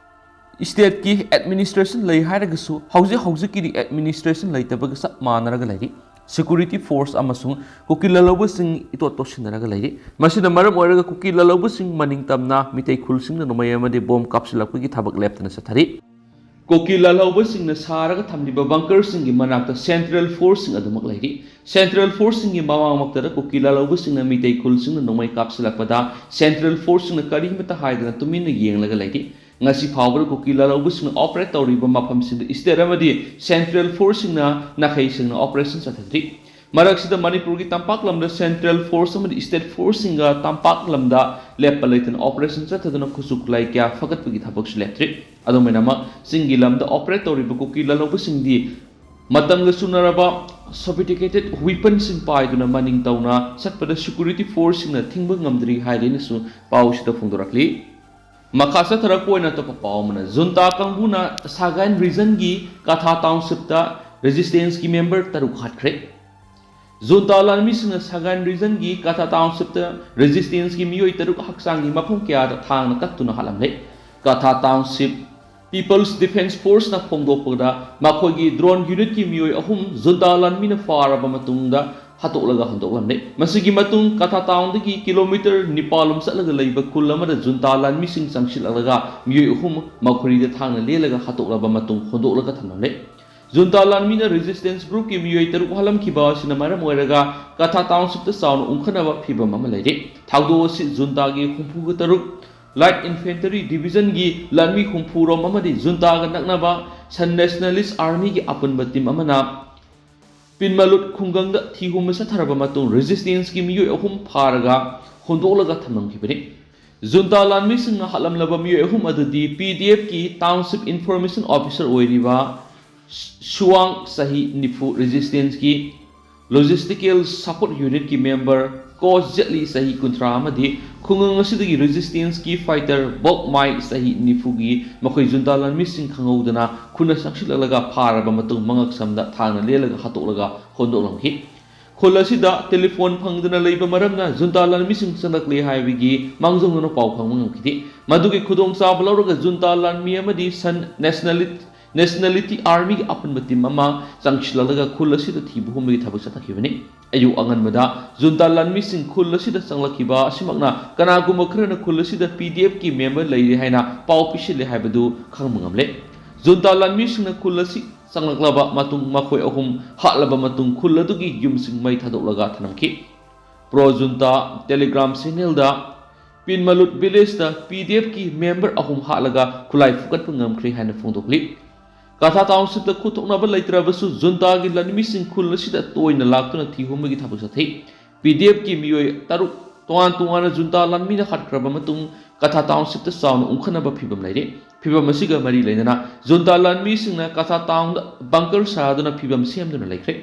Stateꯀꯤ administration ꯂꯩ ꯍꯥꯏꯔꯒꯁꯨ ꯍꯧꯖꯤꯛ ꯍꯧꯖꯤꯛꯀꯤꯗꯤ administration ꯂꯩꯇꯕꯒ ꯆꯞ ꯃꯥꯟꯅꯔꯒ ꯂꯩꯔꯤ꯫ Security force ꯑꯃꯁꯨꯡ ꯀꯨꯀꯤ ꯂꯥꯜꯍꯧꯕꯁꯤꯡ ꯏꯇꯣꯠ ꯇꯣꯠꯁꯤꯟꯅꯔꯒ ꯂꯩꯔꯤ꯫ ꯃꯁꯤꯅ ꯃꯔꯝ ꯑꯣꯏꯔꯒ ꯀꯨꯀꯤ ꯂꯥꯜꯍꯧꯕꯁꯤꯡ ꯃꯅꯤꯡ ꯇꯝꯅ ꯃꯤꯇꯩ ꯈꯨꯜꯁꯤꯡꯅ ꯅꯣꯡꯃꯩ ꯑꯃꯗꯤ ꯕꯣꯝ ꯀꯥꯞꯁꯤꯜꯂꯛꯄꯒꯤ ꯊꯕꯛ ꯂꯦꯞꯇꯅ ꯆꯠꯊꯔꯤ꯫ ꯀꯨꯀꯤ ꯂꯥꯜꯍꯧꯕꯁꯤꯡꯅ ꯁꯥꯔꯒ ꯊꯝꯂꯤꯕ bunkerꯁꯤꯡꯒꯤ ꯃꯅꯥꯛꯇ central forceꯁꯤꯡ ꯑꯗꯨꯃꯛ ꯂꯩꯔꯤ꯫ Central forceꯁꯤꯡꯒꯤ ꯃꯃꯥꯡꯃꯛꯇꯗ ꯀꯨꯀꯤ ꯂꯥꯜꯍꯧꯕꯁꯤꯡꯅ ꯃꯤꯇꯩ ꯈꯨꯜꯁꯤꯡꯅ ꯅꯣꯡꯃꯩ ꯀꯥꯞꯁꯤꯜꯂꯛꯄꯗ central forceꯁꯤꯡꯅ ꯀꯔꯤꯃꯠꯇ ꯍꯥꯏꯗꯅ ꯇꯨꯃꯤꯟꯅ ꯌꯦꯡꯂꯒ ꯂꯩꯔꯤ꯫ ꯉꯁꯤ ꯐꯥꯎꯕꯗ ꯀꯨꯀꯤ ꯂꯥꯜꯍꯧꯕꯁꯤꯡꯅ operate ꯇꯧꯔꯤꯕ ꯃꯐꯝꯁꯤꯡꯗ state ꯑꯃꯗꯤ central forceꯁꯤꯡꯅ ꯅꯥꯈꯩ ꯁꯦꯡꯅ operation ꯆꯠꯊꯗ꯭ꯔꯤ꯫ ꯃꯔꯛꯁꯤꯗ ꯃꯅꯤꯄꯨꯔꯒꯤ ꯇꯝꯄꯥꯛ ꯂꯝꯗ central force ꯑꯃꯗꯤ state forceꯁꯤꯡꯒ ꯇꯝꯄꯥꯛ ꯂꯝꯗ ꯂꯦꯞꯄ ꯂꯩꯇꯅ operation ꯆꯠꯊꯗꯨꯅ ꯈꯨꯠꯁꯨ ꯈꯨꯠꯂꯥꯏ ꯀꯌꯥ ꯐꯒꯠꯄꯒꯤ ꯊꯕꯛꯁꯨ ꯂꯦꯞꯇ꯭ꯔꯤ꯫ ꯑꯗꯨꯝ ꯑꯣꯏꯅꯃꯛ, ꯆꯤꯡꯒꯤ ꯂꯝꯗ operate ꯇꯧꯔꯤꯕ ꯀꯨꯀꯤ ꯂꯥꯜꯍꯧꯕꯁꯤꯡꯗꯤ ꯃꯇꯝꯒ ꯆꯨꯅꯔꯕ sophisticated weaponꯁꯤꯡ ꯄꯥꯏꯗꯨꯅ ꯃꯅꯤꯡ ꯇꯧꯅ ꯆꯠꯄꯗ security forceꯁꯤꯡꯅ ꯊꯤꯡꯕ ꯉꯝꯗ꯭ꯔꯤ ꯍꯥꯏꯔꯦꯅꯁꯨ ꯄꯥꯎꯁꯤꯗ ꯐꯣꯡꯗꯣꯔꯛꯂꯤ꯫ ꯃꯈꯥ ꯆꯠꯊꯔꯛꯄ ꯑꯣꯏꯅ ꯑꯇꯣꯞꯄ ꯄꯥꯎ ꯑꯃꯅ, ꯖꯨꯟꯇꯥ ꯀꯥꯡꯕꯨꯅ ꯁꯒꯥꯏꯟ regionꯒꯤ ꯀꯊꯥ townshipꯇ resistanceꯀꯤ member ꯇꯔꯨꯛ ꯍꯥꯠꯈ꯭ꯔꯦ꯫ ꯖꯨꯟꯇꯥ ꯂꯥꯟꯃꯤꯁꯤꯡꯅ ꯁꯒꯥꯏꯟ regionꯒꯤ ꯀꯊꯥ townshipꯇ resistanceꯀꯤ ꯃꯤꯑꯣꯏ ꯇꯔꯨꯛ ꯍꯛꯆꯥꯡꯒꯤ ꯃꯐꯝ ꯀꯌꯥꯗ ꯊꯥꯡꯅ ꯀꯛꯇꯨꯅ ꯍꯥꯠꯂꯝꯂꯦ꯫ ꯀꯊꯥ township People's Defence Forceꯅ ꯐꯣꯡꯗꯣꯛꯄꯗ, ꯃꯈꯣꯏꯒꯤ drone unitꯀꯤ ꯃꯤꯑꯣꯏ ꯑꯍꯨꯝ ꯖꯨꯟꯇꯥ ꯂꯥꯟꯃꯤꯅ ꯐꯥꯔꯕ ꯃꯇꯨꯡꯗ ꯍꯥꯠꯇꯣꯛꯂꯒ ꯍꯨꯟꯗꯣꯛꯂꯝꯂꯦ꯫ ꯃꯁꯤꯒꯤ ꯃꯇꯨꯡ ꯀꯊꯥ townꯗꯒꯤ kilometre ꯅꯤꯄꯥꯜ ꯂꯣꯝ ꯆꯠꯂꯒ ꯂꯩꯕ ꯈꯨꯜ ꯑꯃꯗ ꯖꯨꯟꯇꯥ ꯂꯥꯟꯃꯤꯁꯤꯡ ꯆꯪꯁꯤꯜꯂꯛꯂꯒ ꯃꯤꯑꯣꯏ ꯑꯍꯨꯝ ꯃꯈꯣꯏꯗ ꯊꯥꯡꯅ ꯂꯦꯜꯂꯒ ꯍꯥꯠꯇꯣꯛꯂꯕ ꯃꯇꯨꯡ ꯍꯨꯟꯗꯣꯛꯂꯒ ꯊꯝꯂꯝꯂꯦ꯫ ꯖꯨꯟꯇꯥ ꯂꯥꯟꯃꯤꯅ resistance groupꯀꯤ ꯃꯤꯑꯣꯏ ꯇꯔꯨꯛ ꯍꯥꯠꯂꯝꯈꯤꯕ ꯑꯁꯤꯅ ꯃꯔꯝ ꯑꯣꯏꯔꯒ ꯀꯊꯥ townshipꯇ ꯆꯥꯎꯅ ꯎꯪꯈꯠꯅꯕ ꯐꯤꯚꯝ ꯑꯃ ꯂꯩꯔꯦ꯫ ꯊꯧꯗꯣꯛ ꯑꯁꯤ ꯖꯨꯟꯇꯥꯒꯤ ꯍꯨꯝꯐꯨꯒ ꯇꯔꯨꯛ Light Infantry Divisionꯒꯤ ꯂꯥꯟꯃꯤ ꯍꯨꯝꯐꯨ ꯔꯣꯝ ꯑꯃꯗꯤ ꯖꯨꯟꯇꯥꯒ ꯅꯛꯅꯕ Shan Nationalist Armyꯒꯤ ꯑꯄꯨꯟꯕ team ꯑꯃꯅ ꯄꯤꯟꯃꯂꯨꯠ ꯈꯨꯡꯒꯪꯗ ꯊꯤꯍꯨꯝꯕ ꯆꯠꯊꯔꯕ ꯃꯇꯨꯡ resistanceꯀꯤ ꯃꯤꯑꯣꯏ ꯑꯍꯨꯝ ꯐꯥꯔꯒ ꯍꯨꯟꯗꯣꯛꯂꯒ ꯊꯝꯂꯝꯈꯤꯕꯅꯤ꯫ ꯖꯨꯟꯇꯥ ꯂꯥꯟꯃꯤꯁꯤꯡꯅ ꯍꯥꯠꯂꯝꯂꯕ ꯃꯤꯑꯣꯏ ꯑꯍꯨꯝ ꯑꯗꯨꯗꯤ PDFꯀꯤ township information officer ꯑꯣꯏꯔꯤꯕ ꯁꯨꯋꯥꯡ, ꯆꯍꯤ ꯅꯤꯐꯨ, resistanceꯀꯤ logistical support unitꯀꯤ member ꯀꯣ ꯖꯦꯠꯂꯤ, ꯆꯍꯤ ꯀꯨꯟꯊ꯭ꯔꯥ, ꯑꯃꯗꯤ ꯈꯨꯡꯒꯪ ꯑꯁꯤꯗꯒꯤ resistanceꯀꯤ fighter ꯕꯣꯛ ꯃꯥꯏ, ꯆꯍꯤ ꯅꯤꯐꯨꯒꯤ ꯃꯈꯣꯏ ꯖꯨꯟꯇꯥ ꯂꯥꯟꯃꯤꯁꯤꯡ ꯈꯪꯍꯧꯗꯅ ꯈꯨꯠꯅ ꯆꯪꯁꯤꯜꯂꯛꯂꯒ ꯐꯥꯔꯕ ꯃꯇꯨꯡ ꯃꯉꯛ ꯁꯝꯗ ꯊꯥꯡꯅ ꯂꯦꯜꯂꯒ ꯍꯥꯠꯇꯣꯛꯂꯒ ꯍꯨꯟꯗꯣꯛꯂꯝꯈꯤ꯫ ꯈꯨꯜ ꯑꯁꯤꯗ ꯇꯦꯂꯤꯐꯣꯟ ꯐꯪꯗꯅ ꯂꯩꯕ ꯃꯔꯝꯅ ꯖꯨꯟꯇꯥ ꯂꯥꯟꯃꯤꯁꯤꯡ ꯆꯪꯂꯛꯂꯦ ꯍꯥꯏꯕꯒꯤ ꯃꯥꯡꯖꯧꯅꯅ ꯄꯥꯎ ꯐꯪꯕ ꯉꯝꯈꯤꯗꯦ꯫ ꯃꯗꯨꯒꯤ ꯈꯨꯗꯣꯡꯆꯥꯕ ꯂꯧꯔꯒ ꯖꯨꯟꯇꯥ ꯂꯥꯟꯃꯤ ꯑꯃꯗꯤ ꯁꯟ ꯅꯦꯁꯅꯦꯂꯤꯇꯤ ꯑꯥꯔꯃꯤꯒꯤ ꯑꯄꯨꯟꯕ ꯇꯤꯝ ꯑꯃ ꯆꯪꯁꯤꯜꯂꯛꯂꯒ ꯈꯨꯜ ꯑꯁꯤꯗ ꯊꯤꯕ ꯍꯨꯝꯕꯒꯤ ꯊꯕꯛ ꯆꯠꯊꯈꯤꯕꯅꯤ꯫ ꯑꯌꯨꯛ ꯑꯉꯟꯕꯗ ꯖꯨꯟꯇꯥ ꯂꯥꯟꯃꯤꯁꯤꯡ ꯈꯨꯜ ꯑꯁꯤꯗ ꯆꯪꯂꯛꯈꯤꯕ ꯑꯁꯤꯃꯛꯅ ꯀꯅꯥꯒꯨꯝꯕ ꯈꯔꯅ ꯈꯨꯜ ꯑꯁꯤꯗ ꯄꯤ ꯗꯤ ꯑꯦꯐꯀꯤ ꯃꯦꯝꯕꯔ ꯂꯩꯔꯦ ꯍꯥꯏꯅ ꯄꯥꯎ ꯄꯤꯁꯤꯜꯂꯦ ꯍꯥꯏꯕꯗꯨ ꯈꯪꯕ ꯉꯝꯂꯦ꯫ ꯖꯨꯟꯇꯥ ꯂꯥꯟꯃꯤꯁꯤꯡꯅ ꯈꯨꯜ ꯑꯁꯤ ꯆꯪꯂꯛꯂꯕ ꯃꯇꯨꯡ ꯃꯈꯣꯏ ꯑꯍꯨꯝ ꯍꯥꯠꯂꯕ ꯃꯇꯨꯡ ꯈꯨꯜ ꯑꯗꯨꯒꯤ ꯌꯨꯝꯁꯤꯡ ꯃꯩ ꯊꯥꯗꯣꯛꯂꯒ ꯊꯅꯝꯈꯤ꯫ ꯄ꯭ꯔꯣ ꯖꯨꯟꯇꯥ ꯇꯦꯂꯤꯒ꯭ꯔꯥꯝ ꯆꯦꯅꯦꯜꯗ ꯄꯤꯟꯃꯂꯨꯠ ꯚꯤꯂꯦꯖꯇ ꯄꯤ ꯗꯤ ꯑꯦꯐꯀꯤ ꯃꯦꯝꯕꯔ ꯑꯍꯨꯝ ꯍꯥꯠꯂꯒ ꯈꯨꯠꯂꯥꯏ ꯐꯨꯒꯠꯄ ꯉꯝꯈ꯭ꯔꯦ ꯍꯥꯏꯅ ꯐꯣꯡꯗꯣꯛꯂꯤ꯫ ꯀꯊꯥ ꯇꯥꯎꯟꯁꯤꯞꯇ ꯈꯨꯠꯊꯣꯛꯅꯕ ꯂꯩꯇ꯭ꯔꯕꯁꯨ ꯖꯨꯟꯇꯥꯒꯤ ꯂꯥꯟꯃꯤꯁꯤꯡ ꯈꯨꯜ ꯑꯁꯤꯗ ꯇꯣꯏꯅ ꯂꯥꯛꯇꯨꯅ ꯊꯤꯍꯨꯝꯕꯒꯤ ꯊꯕꯛ ꯆꯠꯊꯩ꯫ ꯄꯤ ꯗꯤ ꯑꯦꯐꯀꯤ ꯃꯤꯑꯣꯏ ꯇꯔꯨꯛ ꯇꯣꯉꯥꯟ ꯇꯣꯉꯥꯟꯅ ꯖꯨꯟꯇꯥ ꯂꯥꯟꯃꯤꯅ ꯍꯥꯠꯈ꯭ꯔꯕ ꯃꯇꯨꯡ ꯀꯊꯥ ꯇꯥꯎꯟꯁꯤꯞꯇ ꯆꯥꯎꯅ ꯎꯪꯈꯠꯅꯕ ꯐꯤꯕꯝ ꯂꯩꯔꯦ꯫ ꯐꯤꯕꯝ ꯑꯁꯤꯒ ꯃꯔꯤ ꯂꯩꯅꯅ ꯖꯨꯟꯇꯥ ꯂꯥꯟꯃꯤꯁꯤꯡꯅ ꯀꯊꯥ ꯇꯥꯎꯟꯗ ꯕꯪꯀꯔ ꯁꯥꯗꯨꯅ ꯐꯤꯕꯝ ꯁꯦꯝꯗꯨꯅ ꯂꯩꯈ꯭ꯔꯦ꯫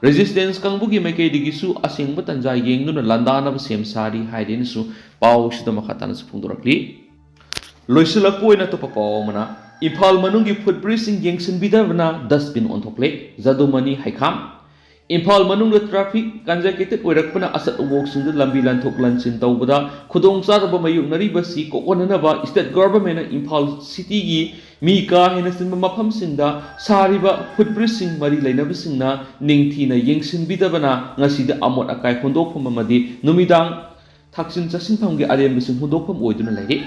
ꯔꯦꯖꯤꯁꯇꯦꯟꯁ ꯀꯥꯡꯕꯨꯒꯤ ꯃꯥꯏꯀꯩꯗꯒꯤꯁꯨ ꯑꯁꯦꯡꯕ ꯇꯟꯖꯥ ꯌꯦꯡꯗꯨꯅ ꯂꯥꯟꯗꯥꯅꯕ ꯁꯦꯝ ꯁꯥꯔꯤ ꯍꯥꯏꯔꯦꯅꯁꯨ ꯄꯥꯎꯁꯤꯗ ꯃꯈꯥ ꯇꯥꯅꯁꯨ ꯐꯣꯡꯗꯣꯔꯛꯂꯤ꯫ ꯂꯣꯏꯁꯤꯜꯂꯛꯄ ꯑꯣꯏꯅ ꯑꯇꯣꯞꯄ ꯄꯥꯎ ꯑꯃꯅ, ꯏꯝꯐꯥꯜ ꯃꯅꯨꯡꯒꯤ ꯐꯨꯠꯕ꯭ꯔꯤꯖꯁꯤꯡ ꯌꯦꯡꯁꯤꯟꯕꯤꯗꯕꯅ ꯗꯁꯕꯤꯟ ꯑꯣꯟꯊꯣꯛꯂꯦ, ꯖꯗꯨꯃꯅꯤ ꯍꯩꯈꯥꯝ꯫ ꯏꯝꯐꯥꯜ ꯃꯅꯨꯡꯗ ꯇ꯭ꯔꯥꯐꯤꯛ ꯀꯟꯖꯦꯀꯦꯇꯦꯗ ꯑꯣꯏꯔꯛꯄꯅ ꯑꯆꯠ ꯑꯋꯣꯛꯁꯤꯡꯗ ꯂꯝꯕꯤ ꯂꯥꯟꯊꯣꯛ ꯂꯥꯟꯁꯤꯟ ꯇꯧꯕꯗ ꯈꯨꯗꯣꯡꯆꯥꯗꯕ ꯃꯥꯌꯣꯛꯅꯔꯤꯕꯁꯤ ꯀꯣꯛꯍꯟꯅꯅꯕ ꯁ꯭ꯇꯦꯠ ꯒꯣꯚꯔꯟꯃꯦꯟꯠꯅ ꯏꯝꯐꯥꯜ ꯁꯤꯇꯤꯒꯤ ꯃꯤ ꯀꯥ ꯍꯦꯟꯅ ꯆꯤꯟꯕ ꯃꯐꯝꯁꯤꯡꯗ ꯁꯥꯔꯤꯕ ꯐꯨꯠꯕ꯭ꯔꯤꯖꯁꯤꯡ ꯃꯔꯤ ꯂꯩꯅꯕꯁꯤꯡꯅ ꯅꯤꯡꯊꯤꯅ ꯌꯦꯡꯁꯤꯟꯕꯤꯗꯕꯅ ꯉꯁꯤꯗ ꯑꯃꯣꯠ ꯑꯀꯥꯏ ꯍꯨꯟꯗꯣꯛꯐꯝ ꯑꯃꯗꯤ ꯅꯨꯃꯤꯗꯥꯡ ꯊꯥꯛꯆꯤꯟ ꯆꯥꯁꯤꯟꯐꯝꯒꯤ ꯑꯔꯦꯝꯕꯁꯤꯡ ꯍꯨꯟꯗꯣꯛꯐꯝ ꯑꯣꯏꯗꯨꯅ ꯂꯩꯔꯤ꯫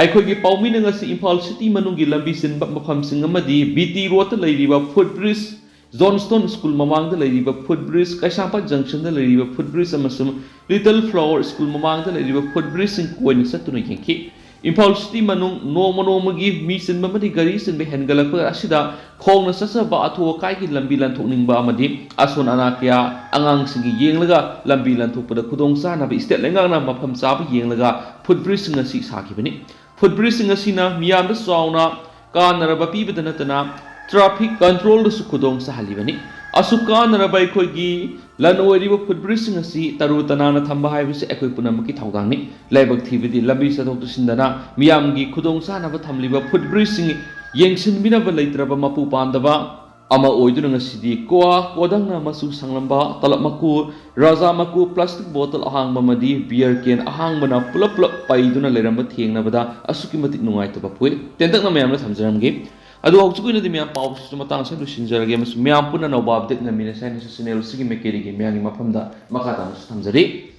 ꯑꯩꯈꯣꯏꯒꯤ ꯄꯥꯎꯃꯤꯅ ꯉꯁꯤ ꯏꯝꯐꯥꯜ ꯁꯤꯇꯤ ꯃꯅꯨꯡꯒꯤ ꯂꯝꯕꯤ ꯆꯤꯟꯕ ꯃꯐꯝꯁꯤꯡ ꯑꯃꯗꯤ ꯕꯤ ꯇꯤ ꯔꯣꯗꯇ ꯂꯩꯔꯤꯕ ꯐꯨꯠꯕ꯭ꯔꯤꯖ, ꯖꯣꯟꯁꯇꯣꯟ ꯁ꯭ꯀꯨꯜ ꯃꯃꯥꯡꯗ ꯂꯩꯔꯤꯕ ꯐꯨꯠꯕ꯭ꯔꯤꯖ, ꯀꯩꯁꯥꯝꯄꯥꯠ ꯖꯪꯁꯟꯗ ꯂꯩꯔꯤꯕ ꯐꯨꯠꯕ꯭ꯔꯤꯖ ꯑꯃꯁꯨꯡ ꯂꯤꯇꯜ ꯐ꯭ꯂꯥꯋꯔ ꯁ꯭ꯀꯨꯜ ꯃꯃꯥꯡꯗ ꯂꯩꯔꯤꯕ ꯐꯨꯠꯕ꯭ꯔꯤꯖꯁꯤꯡ ꯀꯣꯏꯅ ꯆꯠꯇꯨꯅ ꯌꯦꯡꯈꯤ꯫ ꯏꯝꯐꯥꯜ ꯁꯤꯇꯤ ꯃꯅꯨꯡ ꯅꯣꯡꯃ ꯅꯣꯡꯃꯒꯤ ꯃꯤ ꯆꯤꯟꯕ ꯑꯃꯗꯤ ꯒꯥꯔꯤ ꯆꯤꯟꯕ ꯍꯦꯟꯒꯠꯂꯛꯄ ꯑꯁꯤꯗ ꯈꯣꯡꯅ ꯆꯠꯆꯕ ꯑꯊꯨ ꯑꯀꯥꯏꯒꯤ ꯂꯝꯕꯤ ꯂꯥꯟꯊꯣꯛꯅꯤꯡꯕ ꯑꯃꯗꯤ ꯑꯁꯣꯟ ꯑꯅꯥ ꯀꯌꯥ ꯑꯉꯥꯡꯁꯤꯡꯒꯤ ꯌꯦꯡꯂꯒ ꯂꯝꯕꯤ ꯂꯥꯟꯊꯣꯛꯄꯗ ꯈꯨꯗꯣꯡ ꯆꯥꯅꯕ ꯁ꯭ꯇꯦꯠ ꯂꯩꯉꯥꯛꯅ ꯃꯐꯝ ꯆꯥꯕ ꯌꯦꯡꯂꯒ ꯐꯨꯠꯕ꯭ꯔꯤꯖꯁꯤꯡ ꯑꯁꯤ ꯁꯥꯈꯤꯕꯅꯤ꯫ ꯐꯨꯠꯕ꯭ꯔꯤꯖꯁꯤꯡ ꯑꯁꯤꯅ ꯃꯤꯌꯥꯝꯗ ꯆꯥꯎꯅ ꯀꯥꯟꯅꯔꯕ ꯄꯤꯕꯗ ꯅꯠꯇꯅ ꯇ꯭ꯔꯥꯐꯤꯛ ꯀꯟꯇ꯭ꯔꯣꯜꯗꯁꯨ ꯈꯨꯗꯣꯡ ꯆꯥꯍꯜꯂꯤꯕꯅꯤ꯫ ꯑꯁꯨꯛ ꯀꯥꯟꯅꯔꯕ ꯑꯩꯈꯣꯏꯒꯤ ꯂꯟ ꯑꯣꯏꯔꯤꯕ ꯐꯨꯠꯕ꯭ꯔꯤꯖꯁꯤꯡ ꯑꯁꯤ ꯇꯔꯨ ꯇꯅꯥꯟꯅ ꯊꯝꯕ ꯍꯥꯏꯕꯁꯤ ꯑꯩꯈꯣꯏ ꯄꯨꯝꯅꯃꯛꯀꯤ ꯊꯧꯗꯥꯡꯅꯤ꯫ ꯂꯥꯏꯕꯛ ꯊꯤꯕꯗꯤ ꯂꯝꯕꯤ ꯆꯠꯊꯣꯛ ꯆꯠꯁꯤꯟꯗꯅ ꯃꯤꯌꯥꯝꯒꯤ ꯈꯨꯗꯣꯡ ꯆꯥꯅꯕ ꯊꯝꯂꯤꯕ ꯐꯨꯠꯕ꯭ꯔꯤꯖꯁꯤꯡ ꯌꯦꯡꯁꯤꯟꯕꯤꯅꯕ ꯂꯩꯇ꯭ꯔꯕ ꯃꯄꯨ ꯄꯥꯟꯗꯕ ꯑꯃ ꯑꯣꯏꯗꯨꯅ ꯉꯁꯤꯗꯤ ꯀ꯭ꯋꯥ, ꯀꯣꯗꯪꯅ ꯃꯆꯨ ꯁꯪꯂꯝꯕ ꯇꯂꯞ ꯃꯀꯨ, ꯔꯥꯖꯥ ꯃꯀꯨ, plastic bottle ꯑꯍꯥꯡꯕ ꯑꯃꯗꯤ beer can ꯑꯍꯥꯡꯕꯅ ꯄꯨꯂꯞ ꯄꯨꯂꯞ ꯄꯩꯗꯨꯅ ꯂꯩꯔꯝꯕ ꯊꯦꯡꯅꯕꯗ ꯑꯁꯨꯛꯀꯤ ꯃꯇꯤꯛ ꯅꯨꯡꯉꯥꯏꯇꯕ ꯄꯣꯛꯏ꯫ ꯇꯦꯟꯇꯛꯅ ꯃꯌꯥꯝꯗ ꯊꯝꯖꯔꯝꯒꯦ꯫ ꯑꯗꯣ ꯍꯧꯖꯤꯛꯀꯤ ꯑꯣꯏꯅꯗꯤ ꯃꯌꯥꯝ ꯄꯥꯎꯁꯤꯁꯨ ꯃꯇꯥꯡ ꯑꯁꯤꯗ ꯂꯣꯏꯁꯤꯟꯖꯔꯒꯦ, ꯑꯃꯁꯨꯡ ꯃꯌꯥꯝ ꯄꯨꯟꯅ ꯅꯣꯕꯥꯕ ꯗꯦꯠ ꯉꯝꯃꯤꯟꯅꯁꯦ ꯍꯥꯏꯅꯁꯨ channel ꯑꯁꯤꯒꯤ ꯃꯥꯏꯀꯩꯗꯒꯤ ꯃꯌꯥꯝꯒꯤ ꯃꯐꯝꯗ ꯃꯈꯥ ꯇꯥꯅꯁꯨ ꯊꯝꯖꯔꯤ꯫